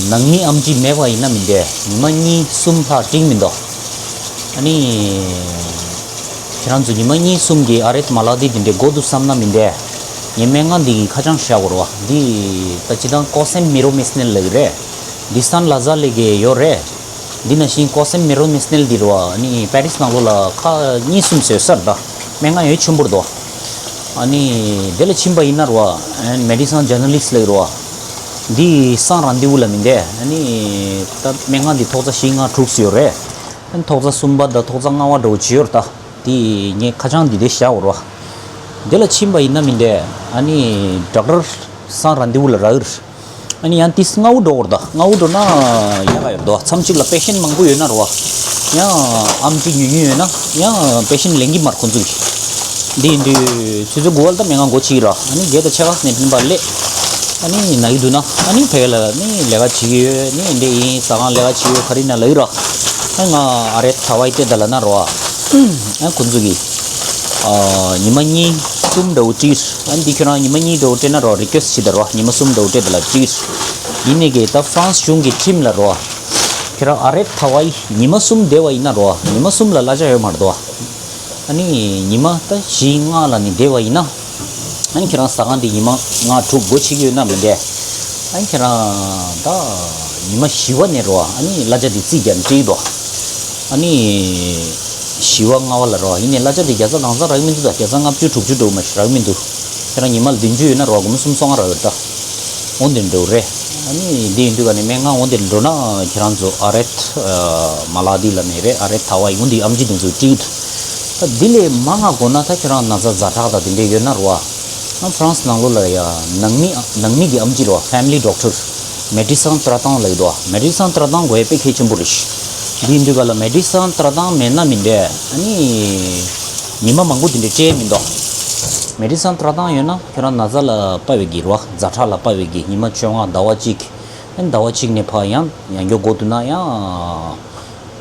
ནང་མི་ཨེམ་ཆི་མེད་པ་ཡིན་ན་མི་འདྲ། ཉི་མ་གཉིས་གསུམ་ལྷག་འགྲིག་མི་འདུག་ཨ་ནི་ཁྱེད་རང་ཚོ་ཉི་མ་གཉིས་གསུམ་གྱི་ཨ་རེད་མ་ལག་འདི་འདི་འདྲའི་དགོས་འདུག་བསམ་ན་མི་འདྲ། ངས་སྨན་ཁང་འདི་གི་ཁ་བྱང་བཞག་དགོས་རེད་བ། འདི་ད་སྤྱིར་བཏང་ཀོ་སེམ་མི་རོ་མི་སི་ནེལ་ལབ་ཀྱི་རེད། འདི་སྟན་ལ་ཛ་ལབ་ཀྱི་ཡོད་རེད། འདི་ནང་བཞིན་ཀོ་སེམ་མི་རོ་མི་སི་ནེལ་འདི་རེད་བ། ཨ་ནི་པེ་རིས་ནང་ལོགས་ལ་ཁག་གཉིས་གསུམ་བཟོས་ཚར་ད། སྨན་ཁང་ཡོད་ཆེན་པོ་རེད་དོ། ཨ་ནི་དེ་ལ་ཕྱིན་པ་ཡིན་ན་རེད་བ། ཨ་ནི་མེ་ཌི་སན་ཇར་ནལ་ལིསི་ཊི་ལབ་ཀྱི་རེད་བ། འདི་སང་རན་དེ་བུ་ལ་མི་འདྲ། ཨ་ནི་ད་སྨན་ཁང་འདི་ཐོག་རྩ་བཞི་ལྔ་དྲུག་ཡོད་རེད། ཨ་ནི་ཐོག་རྩ་གསུམ་པ་དང་ཐོག་རྩ་ལྔ་པ་འདྲ་བོ་ཅིག་ཡོད་རེད་ད། དེ་ངས་ཁ་བྱང་འདི་དེ་བཞག་ཡོད་རེད་བ། དེ་ལ་ཕྱིན་པ་ཡིན་ན་མི་འདྲ། ཨ་ནི་ཌོག་ཊར་སང་རན་དེ་བུ་ལ་རག་གི་རེད། ཨ་ནི་ཡང་ཏིས་སྔ་བོ་འགྲོ་དགོས་རེད་ད། སྔ་བོ་འགྲོ་ན་ཡག་ག་ཡོད་དོ། མཚམས་གཅིག་ལ་པེ་ཤེན་མང་པོ་ཡོད་ན་རེད་བ། ཡང་ཨེམ་ཆི་ཉུང་ཉུང་ཡོད་ན་ཡང་པེ་ཤེན་ལེན་གྱི་མ་རེད་ཁོང་ཚོ་གིས། འདི་ཡིན་དུས་ཆུ་ཚོད་དགུ་པ་ལ་ད་སྨན་ཁང་སྒོ་ཕྱེ་གི་རེད། ཨ་ནི་བརྒྱད་དང་ཕྱེད་ཀ་ནས་ཕྱིན་པ་སླེབས། ཨ་ནི་ན་གི་འདུག་ན་ཨ་ནི་ཕ་གི་ལ་ནི་ལས་ཀ་བྱེད་ཀྱི་ཡོད། ནི་འདི་ཡིན་ཟ་ཁང་ལས་ཀ་བྱེད་ཀྱི་ཡོད། ག་རེ་ན་ལབ་ཀྱི་རེད། ཨ་ང་ཨ་རེད་ཐ་ཝའི་སྟེར་ད་ལབ་ན་རེད་བ། ཨ་ཁོང་ཚོ་གིས། ཨ་ཉི་མ་གཉིས་གསུམ་འདྲ་བོ་སྤྲད། ཨ་འདི་ཁྱོད་རང་ཉི་མ་གཉིས་འདྲ་བོ་སྤྲད་ན་རོ། རི་ཀུ་ཨེ་སི་ཊི་བྱེད་ད་རོ། ཉི་མ་གསུམ་འདྲ་བོ་སྤྲད་ད་ལ་སྤྲད། ཡིན་ནའི་གི་ད་ཧྥ་རན་སི་གཞུང་གི་ཁྲིམས་ལ་རོ། ཁྱོད་རང་ཨ་རེད་ཐ་ཝའི་ཉི་མ་གསུམ་བསྡད་པ་ཡིན་ན་རོ། ཉི་མ་གསུམ་ལ་གླ་ཆ་ཡོད་མ་རེད་དོ། ཨ་ནི་ཉི་མ་ད་བཞི་ལྔ་ལ་ནི་བསྡད་པ་ཡིན་ན། ཨ་ནི་ཁྱེད་རང་ཟ་ཁང་འདི་ཉི་མ་ལྔ་དྲུག་སྒོ་ཕྱེ་གི་ཡོད་ན་མི་འདྲ། ཨ་ནི་ཁྱེད་རང་ད་ཉི་མ་བཞི་པ་ནས་རོ། ཨ་ནི་གླ་ཆ་འདི་རྩིས་རྒྱག་ནས་སྤྲད་ཀྱི་འདུག་ཨ་ནི་བཞི་པ་ལྔ་པ་ལ་རོ། ཡིན་ནའི་གླ་ཆ་འདི་བརྒྱ་ཆ་གང་ཚང་རག་གི་མི་འདུག་ད་བརྒྱ་ཆ་ལྔ་བཅུ་དྲུག་ཅུ་འདྲ་བོ་མ་ཞིག་རག་གི་མི་འདུག་ཁྱེད་རང་ཉི་མ་ལ་བདུན་ཅུ་ཡོད་ན་རོ། སྒོར་མོ་སུམ་སོ་ལྔ་རག་ཡོད་ད། འོ་འདི་འདྲ་བོ་རེད། ཨ་ནི་འདི་ཡིན་དུས་ཀ་ནས་སྨན་ཁང་འོ་འདི་འགྲོ་ན་ཁྱེད་རང་ཚོ་ཨ་རེད་མ་ལག་འདི་ལ་ནས་རེད། ཨ་རེད་ཐ་ཝའི་འོ་འདི་ཨེམ་ཆི་འདི་ཚོ་སྤྲད་ད། འདི་ལས་མང་ང་དགོས་ན་ད་ཁྱེད་རང་ན་ཚ་ཛ་དྲག་དང་དེ་འདྲས་ཡོད་ན་རོ། ཨ་ཧྥ་རན་སི་ནང་ལོགས་ལ་ཡ་ནང་མི་ནང་མི་གི་ཨེམ་ཆི་རོ། ཕེ་མི་ལི་ཌོག་ཊར། མེ་ཌི་སན་ཏྲ་ཏང་ལབ་ཀྱི་འདུག་མེ་ཌི་སན་ཏྲ་ཏང་དགོས་ཡ་དཔེ་གལ་ཆེན་པོ་རེད། འདི་ཡིན་དུས་ཀ་ལ་མེ་ཌི་སན་ཏྲ་ཏང་མེད་ན་མི་འདྲ། ཨ་ནི་ཉི་མ་མང་པོ་དེ་འདྲས་སྤྲད་མི་འདུག་མེ་ཌི་སན་ཏྲ་ཏང་ཡོད་ན་ཁྱོད་རང་ན་ཚ་ལ་དཔའ་བའི་གི་རོ། ཛ་དྲག་ལ་དཔའ་བའི་གི་ཉི་མ་བཅོ་ལྔ་ཟླ་བ་གཅིག་ཨ་ནི་ཟླ་བ་གཅིག་ནས་ཕར་ཡང་ཡང་མགྱོགས་འགོ་བསྡུ་ན་ཡང་།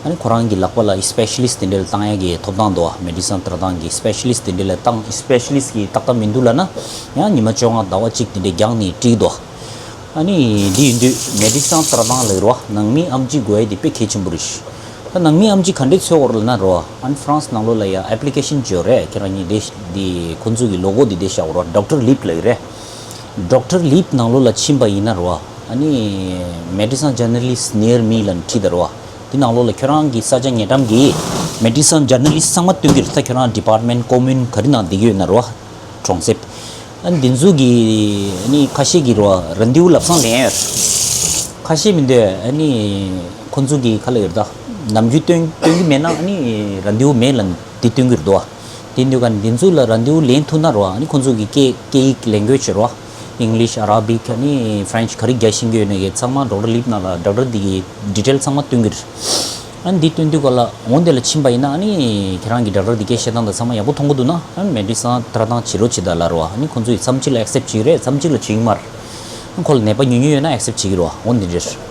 ཨ་ནི་ཁོ་རང་གི་ལག་པ་ལ་སི་པེ་ཤ་ལི་སི་ཊི་དེ་འདྲ་ལ་བཏང་ཡ་གི་ཐོབ་ཐང་འདུག་མེ་ཌི་སན་ཏྲ་ཏང་གི་སི་པེ་ཤ་ལི་སི་ཊི་དེ་འདྲ་ལ་བཏང་། སི་པེ་ཤ་ལི་སི་ཊི་གི་ཏག་ཏག་མི་འདུག་ལབ་ན་ཡང་ཉི་མ་བཅོ་ལྔ་ཟླ་བ་གཅིག་དེ་འདྲ་རྒྱག་ནས་འགྲིག་འདུག་ཨ་ནི་འདི་ཡིན་དུས་མེ་ཌི་སན་ཏྲ་ཏང་ལབ་རོ། ནང་མི་ཨེམ་ཆི་དགོས་ཡ་དེ་དཔེ་གལ་ཆེན་པོ་རེད། ད་ནང་མི་ཨེམ་ཆི་ག་འདྲས་འཚོལ་དགོས་རེད་ལབ་ན་རོ། ཨ་ནི་ཧྥ་རན་སི་ནང་ལོགས་ལ་ཡ་ཨེབ་ལི་ཀེ་ཤན་ཅིག་ཡོད་རེད། ཁྱེད་རང་གཉིས་དེ་འདི་ཁོང་ཚོ་གི་ལོ་གོ་འདི་དེ་བཞག་རོ། ཌོག་ཊར་ལིབ་ལབ་ཀྱི་རེད། ཌོག་ཊར་ལིབ་ནང་ལོགས་ལ་ཕྱིན་པ་ཡིན་ན་རོ། ཨ་ནི་Medicine Journalist Near Me ལབ་ནས་བྲིས་ད་རོ། འདི་ནང་ལོགས་ལ་ཁྱོད་རང་གི་ས་ཆ་ཉེ་འགྲམ་གྱི་མེ་ཌི་སན་ཇར་ནལ་ལི་སི་ཊི་ཚང་མ་སྟོན་གྱི་རེད། ད་ཁྱོད་རང་ཌི་པཊ་མེན་ཊི་ཀོ་མུན་ག་རེ་ནང་བསྡད་ཀྱི་ཡོད་ན་རོ། གྲོང་གསེབ། ཨ་ནི་འདི་ཚོ་གི་ཨ་ནི་ཁ་ཤས་ཀྱིས་རོ་རན་དེ་བུ་ལབ་སང་ལེན་ཡོད། ཁ་ཤས་མི་འདུག་ཨ་ནི་ཁོང་ཚོ་གི་ཁ་ལ་ཡོད་ད། ནམ་རྒྱུན་སྟོན་སྟོན་གྱི་མེད་ན་ཨ་ནི་རན་དེ་བུ་མེད་ལབ་ནས་འདི་སྟོན་གྱི་རེད་དོ། དེ་འདུག་ག་འདི་ཚོ་ལ་ར་འདིའུ་ལེན་ཐུབ་ན་རོ། ཨ་ནི་ཁོང་ཚོ་གི་སྐད་སྐད་ཡིག་ལེན་དགོས་ཆེ་རོ། English Arabic ཨ་ནི་French ག་རེ་རྒྱག་ཤེས་ཀྱི་ཡོད་ན་གི་ཚང་མ་ཌོག་ཊར་ལིབ་ནང་ལ་ཌོག་ཊར་འདི་གི་ཌི་ཊེལ་ཚང་མ་སྟོན་གྱི་རེད། ཨ་ནི་འདི་སྟོན་དུས་ག་ལ་འོང་དེ་ལ་ཕྱིན་པ་ཡིན་ན། ཨ་ནི་ཁྱེད་རང་གི་ཌོག་ཊར་འདི་སྐད་བཤད་སྟངས་དང་ཚང་མ་ཡག་པོ་མཐོང་གི་འདུག་ན། ཨ་ནི་མེ་ཌི་སན་ཏྲ་ཏང་བྱེད་རོགས་བྱེད་ད་ལ་རོ། ཨ་ནི་ཁོང་ཚོ་ཡི་མཚམས་གཅིག་ལ་ཨེག་སེབ་བྱེད་ཀྱི་རེད། མཚམས་གཅིག་ལ་བྱེད་ཀྱི་མ་རེད། ཁོ་ལ་ནད་པ་ཉུང་ཉུང་ཡོད་ན་ཨེག་སེབ་བྱེད་ཀྱི་རོ། འོ་འདི་འདྲ་རེད།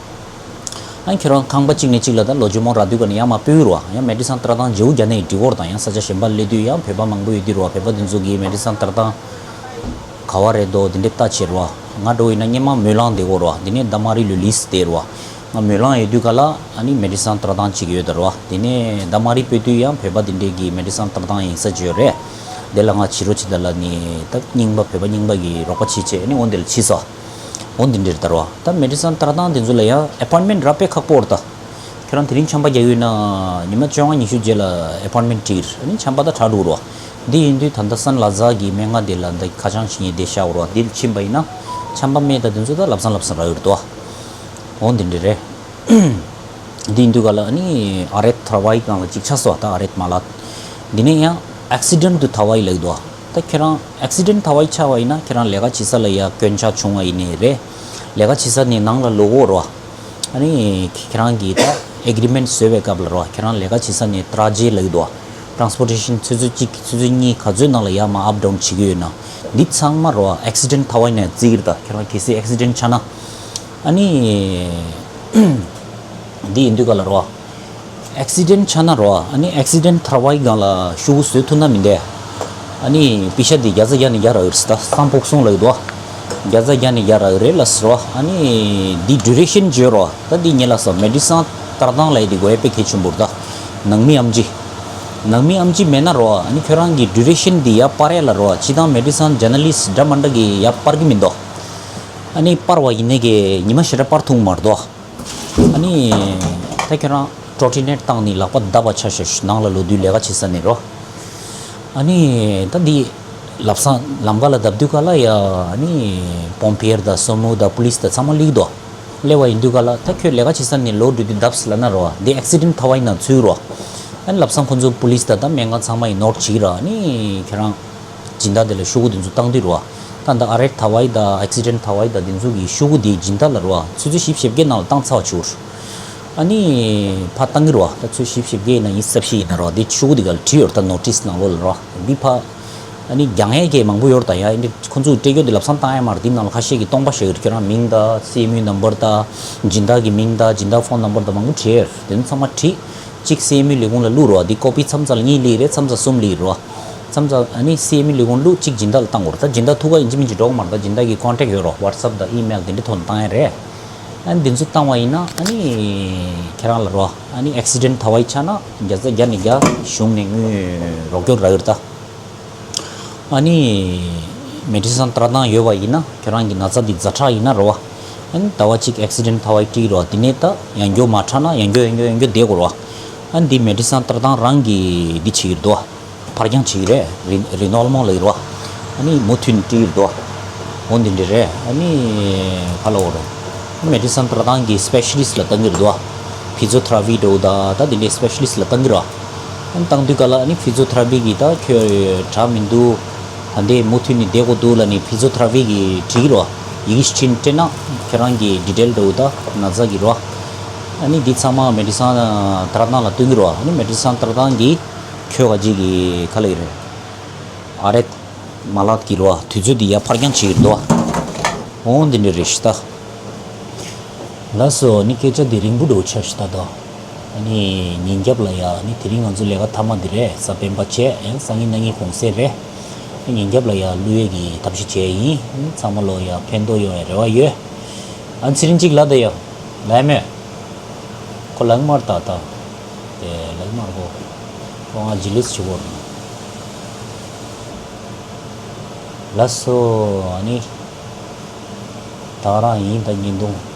ཨ་ཁྱོད་རང་ཁང་པ་གཅིག་ནས་གཅིག་ལ་ད་ལོ་ཇོ་མོ་རག་དུས་ག་ནས་ཡང་མ་སྤོས་རོ། ཡང་མེ་ཌི་སན་ཏྲ་ཏང་བརྗེ་པོ་རྒྱག་ནས་འགྲིག་གོ་ར། ད་ཡང་ས་ཆ་གཞན་པ་སླེབས་དུས་ཡང་བོད་པ་མང་པོ་ཡོད་དུས་རོ། བོད་པ་དེ་ཚོ་གིས་མེ་ཌི་སན་ཏྲ་ཏང་ག་བ་རེད་དོ་དེ་འདྲས་ལྟ་བྱེད་རོ། ང་འགྲོ་ཡིན་ན་སྔོན་མ་སྨོན་ལམ་བསྡད་གོ་རོ། དེ་ནས་ད་མ་རི་ལུ་ལིས་བསྡད་རོ། ང་སྨོན་ལམ་ཡོད་དུས་ག་ལ་ཨ་ནི་མེ་ཌི་སན་ཏྲ་ཏང་གཅིག་ཡོད་ད་རོ། དེ་ནས་ད་མ་རི་སྤོས་དུས་ཡང་བོད་པ་དེ་འདྲས་ཀྱིས་མེ་ཌི་སན་ཏྲ་ཏང་ཡིན་ས་ཅིག་ཡོད་རེད། དེ་ལ་ང་བྱེད་རོགས་བྱེད་ད་ལ་ནི་ད་རྙིང་པ་བོད་པ་རྙིང་པ་གིས་རོགས་པ་བྱེད་བྱེད་ཨ་ནི་འོ་འདི་ལ་བྱེད་སོ། འོ་འདི་འདྲ་རེད་ད་རོ། ད་མེ་ཌི་སན་ཏྲ་ཏང་དེ་ཚོ་ལ་ཡང་ཨེ་པོའིན་མེན་རག་དཔེ་ཁག་པོ་རེད་ད། ཁྱོད་རང་དེ་རིང་ཆམ་པ་རྒྱག་ཡོད་ན་ཉི་མ་བཅོ་ལྔ་ཉི་ཤུ་རྗེས་ལ་ཨེ་པོའིན་མེན་བྲིས། ཨ་ནི་ཆམ་པ་ད་དྲག་འགྲོ་རོ། འདི་ཡིན་དུས་ད་ལྟ་སན་ལ་ཛ་གི་སྨན་ཁང་དེ་ལ་འདི་ཁ་བྱང་ཞིག་ངས་བསྡད་བཞག་རོ། འདི་ལ་ཕྱིན་པ་ཡིན་ན་ཆམ་པ་སྨན་ད་དེ་ཚོ་ད་ལབ་སང་ལབ་སང་རག་ཡོད་རེད་དོ། འོ་འདི་འདྲ་རེད། འདི་ཡིན་དུས་ག་ལ་ཨ་ནི་ཨ་རེད་ཐ་བའི་སྒང་ལ་གཅིག་ཆགས་སོ། ད་ཨ་རེད་མ་ལགས། འདི་ནས་ཡང་ཨེག་སི་ཌེན་ཊི་དུ་ཐ་བའི་ལབ་འདུག་ད་ཁྱེད་རང་ཨེག་སི་ཌེན་ཊི་ཐ་བའི་ཆགས་པ་ཡིན་ན་ཁྱེད་རང་ལས་ཀ་བྱེད་ས་ལ་ཡ་སྐྱོན་ཆ་བྱུང་བ་ཡིན་ནའི་རེད། ལས་ཀ་བྱེད་ས་ནས་ནང་ལ་ལོག་འོ་རོ། ཨ་ནི་ཁྱེད་རང་གིས་ད་ཨེ་གི་རི་མེན་ཊི་བཟོས་པའི་སྐབས་ལ་རོ། ཁྱེད་རང་ལས་ཀ་བྱེད་ས་ནས་ཏྲ་ཇེ་ལབ་འདུག་ཊ་རན་སི་པོར་ཊེ་ཤན་ཆུ་ཚོད་གཅིག་ཆུ་ཚོད་གཉིས་ག་ཚོད་ནང་ལ་ཡ་མ་ཨབ་ཌའོན་བྱེད་ཀྱི་ཡོད་ན། འདི་ཚང་མ་རོ་ཨེག་སི་ཌེན་ཊི་ཐ་བའི་ནས་བརྩི་གི་རེད་ད། ཁྱེད་རང་གལ་སྲིད་ཨེག་སི་ཌེན་ཊི་ཆགས་ན། ཨ་ནི། འདི་ཡིན་དུས་ག་ལ་རོ། ཨེག་སི་ཌེན་ཊི་ཆགས་ན་རོ། ཨ་ནི་ཨེག་སི་ཌེན་ཊི་ཐ་བའི་སྒང་ལ་ཤོག་གུ་བཟོ་ཐུབ་ན་མི་འདས། ཨ་ནི་པི་ཤ་འདི་བརྒྱ་ཆ་བརྒྱ་ནས་བརྒྱ་རག་གི་རེད་ད། སང་ཕོག་སོང་ལབ་ཀྱི་འདུག་བརྒྱ་ཆ་བརྒྱ་ནས་བརྒྱ་རག་གི་རེད་ལབ་སོང་རོ། ཨ་ནི་འདི་ཌུ་རེ་ཤན་བརྗོད་རོ། ད་འདི་ཉེ་ལ་སོ་མེ་ཌི་སན་ཏྲ་ཏང་ལབ་ཡ་འདི་དགོས་ཡ་དཔེ་གལ་ཆེན་པོ་རེད་ད། ནང་མི་ཨམ་ཆི། ནང་མི་ཨམ་ཆི་མེད་ན་རོ། ཨ་ནི་ཁྱོད་རང་གི་ཌུ་རེ་ཤན་འདི་ཡར་སྤར་ཡ་ལ་རོ། སྤྱིར་བཏང་མེ་ཌི་སན་ཇར་ན་ལི་སི་ཊི་འདྲ་མ་འདྲ་གིས་ཡར་སྤར་གི་མི་འདུག་ཨ་ནི་སྤར་བ་ཡིན་ནའི་གི་ཉི་མ་ཞེ་དྲག་སྤར་ཐུབ་མ་རེད་དོ། ཨ་ནི་ད་ཁྱོད་རང་ཀྲོ་ཊི་ནེཊ་བཏང་ནས་ལག་པ་བརྡབ་པ་ཆ་ཤོག་ནང་ལ་ལོག་དུས་ལས་ཀ་བྱེད་ས་ནས་རོ། ཨ་ནི་ད་འདི་ལབ་སང་ལམ་ཁ་ལ་བརྡབ་དུས་ག་ལ་ཡ་ཨ་ནི་པོམ་པི་ཡེར་དང་སོ་མོ་དང་པུ་ལིས་དང་ཚང་མ་སླེབས་འདུག་སླེབས་པ་ཡིན་དུས་ག་ལ་ད་ཁྱོད་ལས་ཀ་བྱེད་ས་ནས་ལོག་འགྲོ་དུས་བརྡབས་ལབ་ན་རོ། འདི་ཨེག་སི་ཌེན་ཊི་ཐ་བ་ཡིན་ན་ཚུད་རོ། ཨ་ནི་ལབ་སང་ཁོ་ཚོ་པུ་ལིས་དང་ད་སྨན་ཁང་ཚང་མ་ཡིས་ནོཊ་བྱེད་ཀྱི་ར། ཨ་ནི་ཁྱེད་རང་སྦྱིན་བདག་དེ་ལ་ཤོག་གུ་དེ་ཚོ་བཏང་དུས་རོ། ད་ད་ཨ་རེད་ཐ་བའི་ད་ཨེག་སི་ཌེན་ཊི་ཐ་བའི་ད་དེ་ཚོ་གི་ཤོག་གུ་དེ་སྦྱིན་བདག་ལ་རོ། ཆུ་ཚོད་བཞི་བཅུ་ཞེ་བརྒྱད་ནང་ལ་བཏང་ཚར་བ་བྱུང་། ཨ་ནི་ཕར་བཏང་གི་རོ། ད་ཆུ་ཚོད་བཞི་བཅུ་ཞེ་བརྒྱད་ཡིན་ན་ཡིན་ས་བཞི་ཡིན་ན་རོ། དེ་ཤོག་གུ་དེ་ག་ལ་བྲིས་ཡོད་རེད་ད། ནོ་ཊིས་ནང་ལོགས་ལ་རོ། འདི་ཕར་ཨ་ནི་རྒྱག་ཡས་ཀྱི་མང་པོ་ཡོད་རེད་ད། ཡ་འདི་ཁོ་ཚོས་སྤྲད་རྒྱུ་དེ་ལབ་སང་བཏང་ཡ་མ་རེད། དེ་ནང་ལ་ཁ་ཤས་ཀྱིས་སྟོང་པ་བཞག་ཡོད་རེད། ཁྱོད་རང་མིང་དང་སི་ཨེམ་ཡུ་ནམ་བར་དང་སྦྱིན་བདག་གི་མིང་དང་སྦྱིན་བདག་ཕོན་ནམ་བར་དང་མང་པོ་བྲིས་ཡོད་རེད། དེ་ཚོ་ཚང་མ་བྲིས། གཅིག་སི་ཨེམ་ཡུ་ལས་ཁུངས་ལ་བླུགས་རོགས། འདི་ཀོ་པི་མཚམས་མཚམས་ལ་གཉིས་སླེབས་རེད། མཚམས་མཚམས་གསུམ་སླེབས་རོགས། མཚམས་མཚམས་ཨ་ནི་སི་ཨེམ་ཡུ་ལས་ཁུངས་བླུགས། གཅིག་སྦྱིན་བདག་ལ་བཏང་དགོས་རེད། ད་སྦྱིན་བདག་ཐུག་ག་ཡིན་གཅིག་མིན་གཅིག་འགྲོ་གི་མ་རེད། ད་སྦྱིན་བདག་གི་ཀོན་ཊེག་ཡོད་རོགས། ཝ་ཊི་སེབ་དང་ཨི་མེལ་དེ་འདྲའི་ཐོག་ནས་བཏང་ཡ་རེད། ཨ་ནི་འདི་ཚོ་བཏང་བ་ཡིན་ན་ཨ་ནི་ཁྱེད་རང་ལ་རོ། ཨ་ནི་ཨེག་སི་ཌེན་ཊི་ཐ་བ་ཡི་ཆགས་ན་བརྒྱ་ཆ་བརྒྱ་ནས་བརྒྱ་གཞུང་ནས་དངུལ་རོགས་སྐྱོར་རག་གི་རེད་ད། ཨ་ནི་མེ་ཌི་སན་ཏྲ་ཏང་ཡོད་པ་ཡིན་ན་ཁྱོད་རང་གི་ན་ཚ་འདི་ཛ་དྲག་ཡིན་ན་རོ། ཨ་ནི་ཟླ་བ་གཅིག་ཨེག་སི་ཌེན་ཊི་ཐ་བ་ཡི་སྤྲད་རོ། དེ་ནས་ད་ཡང་བསྐྱར་མ་དྲག་ན་ཡང་བསྐྱར་ཡང་བསྐྱར་ཡང་བསྐྱར་བསྡད་དགོས་རོ། ཨ་ནི་འདི་མེ་ཌི་སན་ཏྲ་ཏང་རང་གིས་འདི་བྱེད་ཀྱི་རེད་དོ། ཕར་འགྱངས་བྱེད་ཀྱི་རེད། རི་རི་ནོལ་མོ་ལབ་ཀྱི་རེད་བ། ཨ་ནི་མུ་མཐུད་ནས་སྤྲད་ཀྱི་རེད་དོ། འོ་འདི་འདྲ་རེད། ཨ་ནི་ག་ལབ་དགོས་རེད། མེ་ཌི་སན་ཏྲ་ཏང་གི་སི་པེ་ཤ་ལི་སི་ཊི་ལ་བཏང་གི་རེད་དོ། ཕི་ཛི་ཡོ་ཐེ་ར་པི་འདྲ་བོ་ད་ད་དེ་འདྲའི་སི་པེ་ཤ་ལི་སི་ཊི་ལ་བཏང་གི་རེད་བ། ཨ་ནི་བཏང་དུས་ག་ལ་ཨ་ནི་ཕི་ཛི་ཡོ་ཐེ་ར་པི་གིས་ད་ཁྱོད་དྲག་མི་འདུག་ད་འདི་མུ་མཐུད་ནས་བསྡད་དགོས་འདུག་ལབ་ནས་ཕི་ཛི་ཡོ་ཐེ་ར་པི་གིས་དྲིས་ཀྱི་རེད་བ། ཡི་གེ་ཞིག་བྲིས་ནས་སྤྲད་ན་ཁྱོད་རང་གི་ཌི་ཊེལ་འདྲ་བོ་ད་ན་ཚ་གི་རེད་བ། ཨ་ནི་འདི་ཚང་མ་མེ་ཌི་སན་ཏྲ་ཏང་ལ་སྟོན་གྱི་རེད་བ། ཨ་ནི་མེ་ཌི་སན་ཏྲ་ཏང་གིས་ཁྱོད་ག་ཅིག་གི་ག་ལབ་ཀྱི་རེད། ཨ་རེད། མ་ལགས་ཀྱི་རེད་བ། དུས་ཚོད་འདི་ཡར་ཕར་འགྱངས་བྱེད་ཀྱི་རེད་དོ། འོ་འདི་འདྲ་རེད་ཤག་ད། ལགས་སོ། ཨ་ནི་སྐད་ཆ་འདི་རིང་པོ་འདྲ་བོ་ཆགས་ཤག་ད་དོ། ཨ་ནི་ཉིན་རྒྱབ་ལ་ཡ་ཨ་ནི་དེ་རིང་ང་ཚོ་ལས་ཀ་མཐའ་མ་འདི་རེད། གཟའ་སྤེན་པ་བྱས་ཡང་སང་ཉིན་གནངས་ཉིན་གུང་སེང་རེད། ཨ་ཉིན་རྒྱབ་ལ་ཡ་བླུག་ཡས་ཀྱི་ཐབས་ཤེས་བྱས་ཡིན། ཨ་ནི་ཚང་མ་ལོ་ཡ་ཕན་ཐོགས་ཡོང་ཡ་རེ་བ་ཡོད། ཨ་ནི་ཚེ་རིང་གཅིག་ལ་ད་ཡ་ལས་མེད། ཁོ་ལག་དམར་ད་ད། དེ་ལག་དམར་གོ། ཁོ་ང་ཇི་ལིས་བྱེད་གོ། ལགས་སོ། ཨ་ནི། ད་རང་ཡིན་ད་ཉིན་དུང་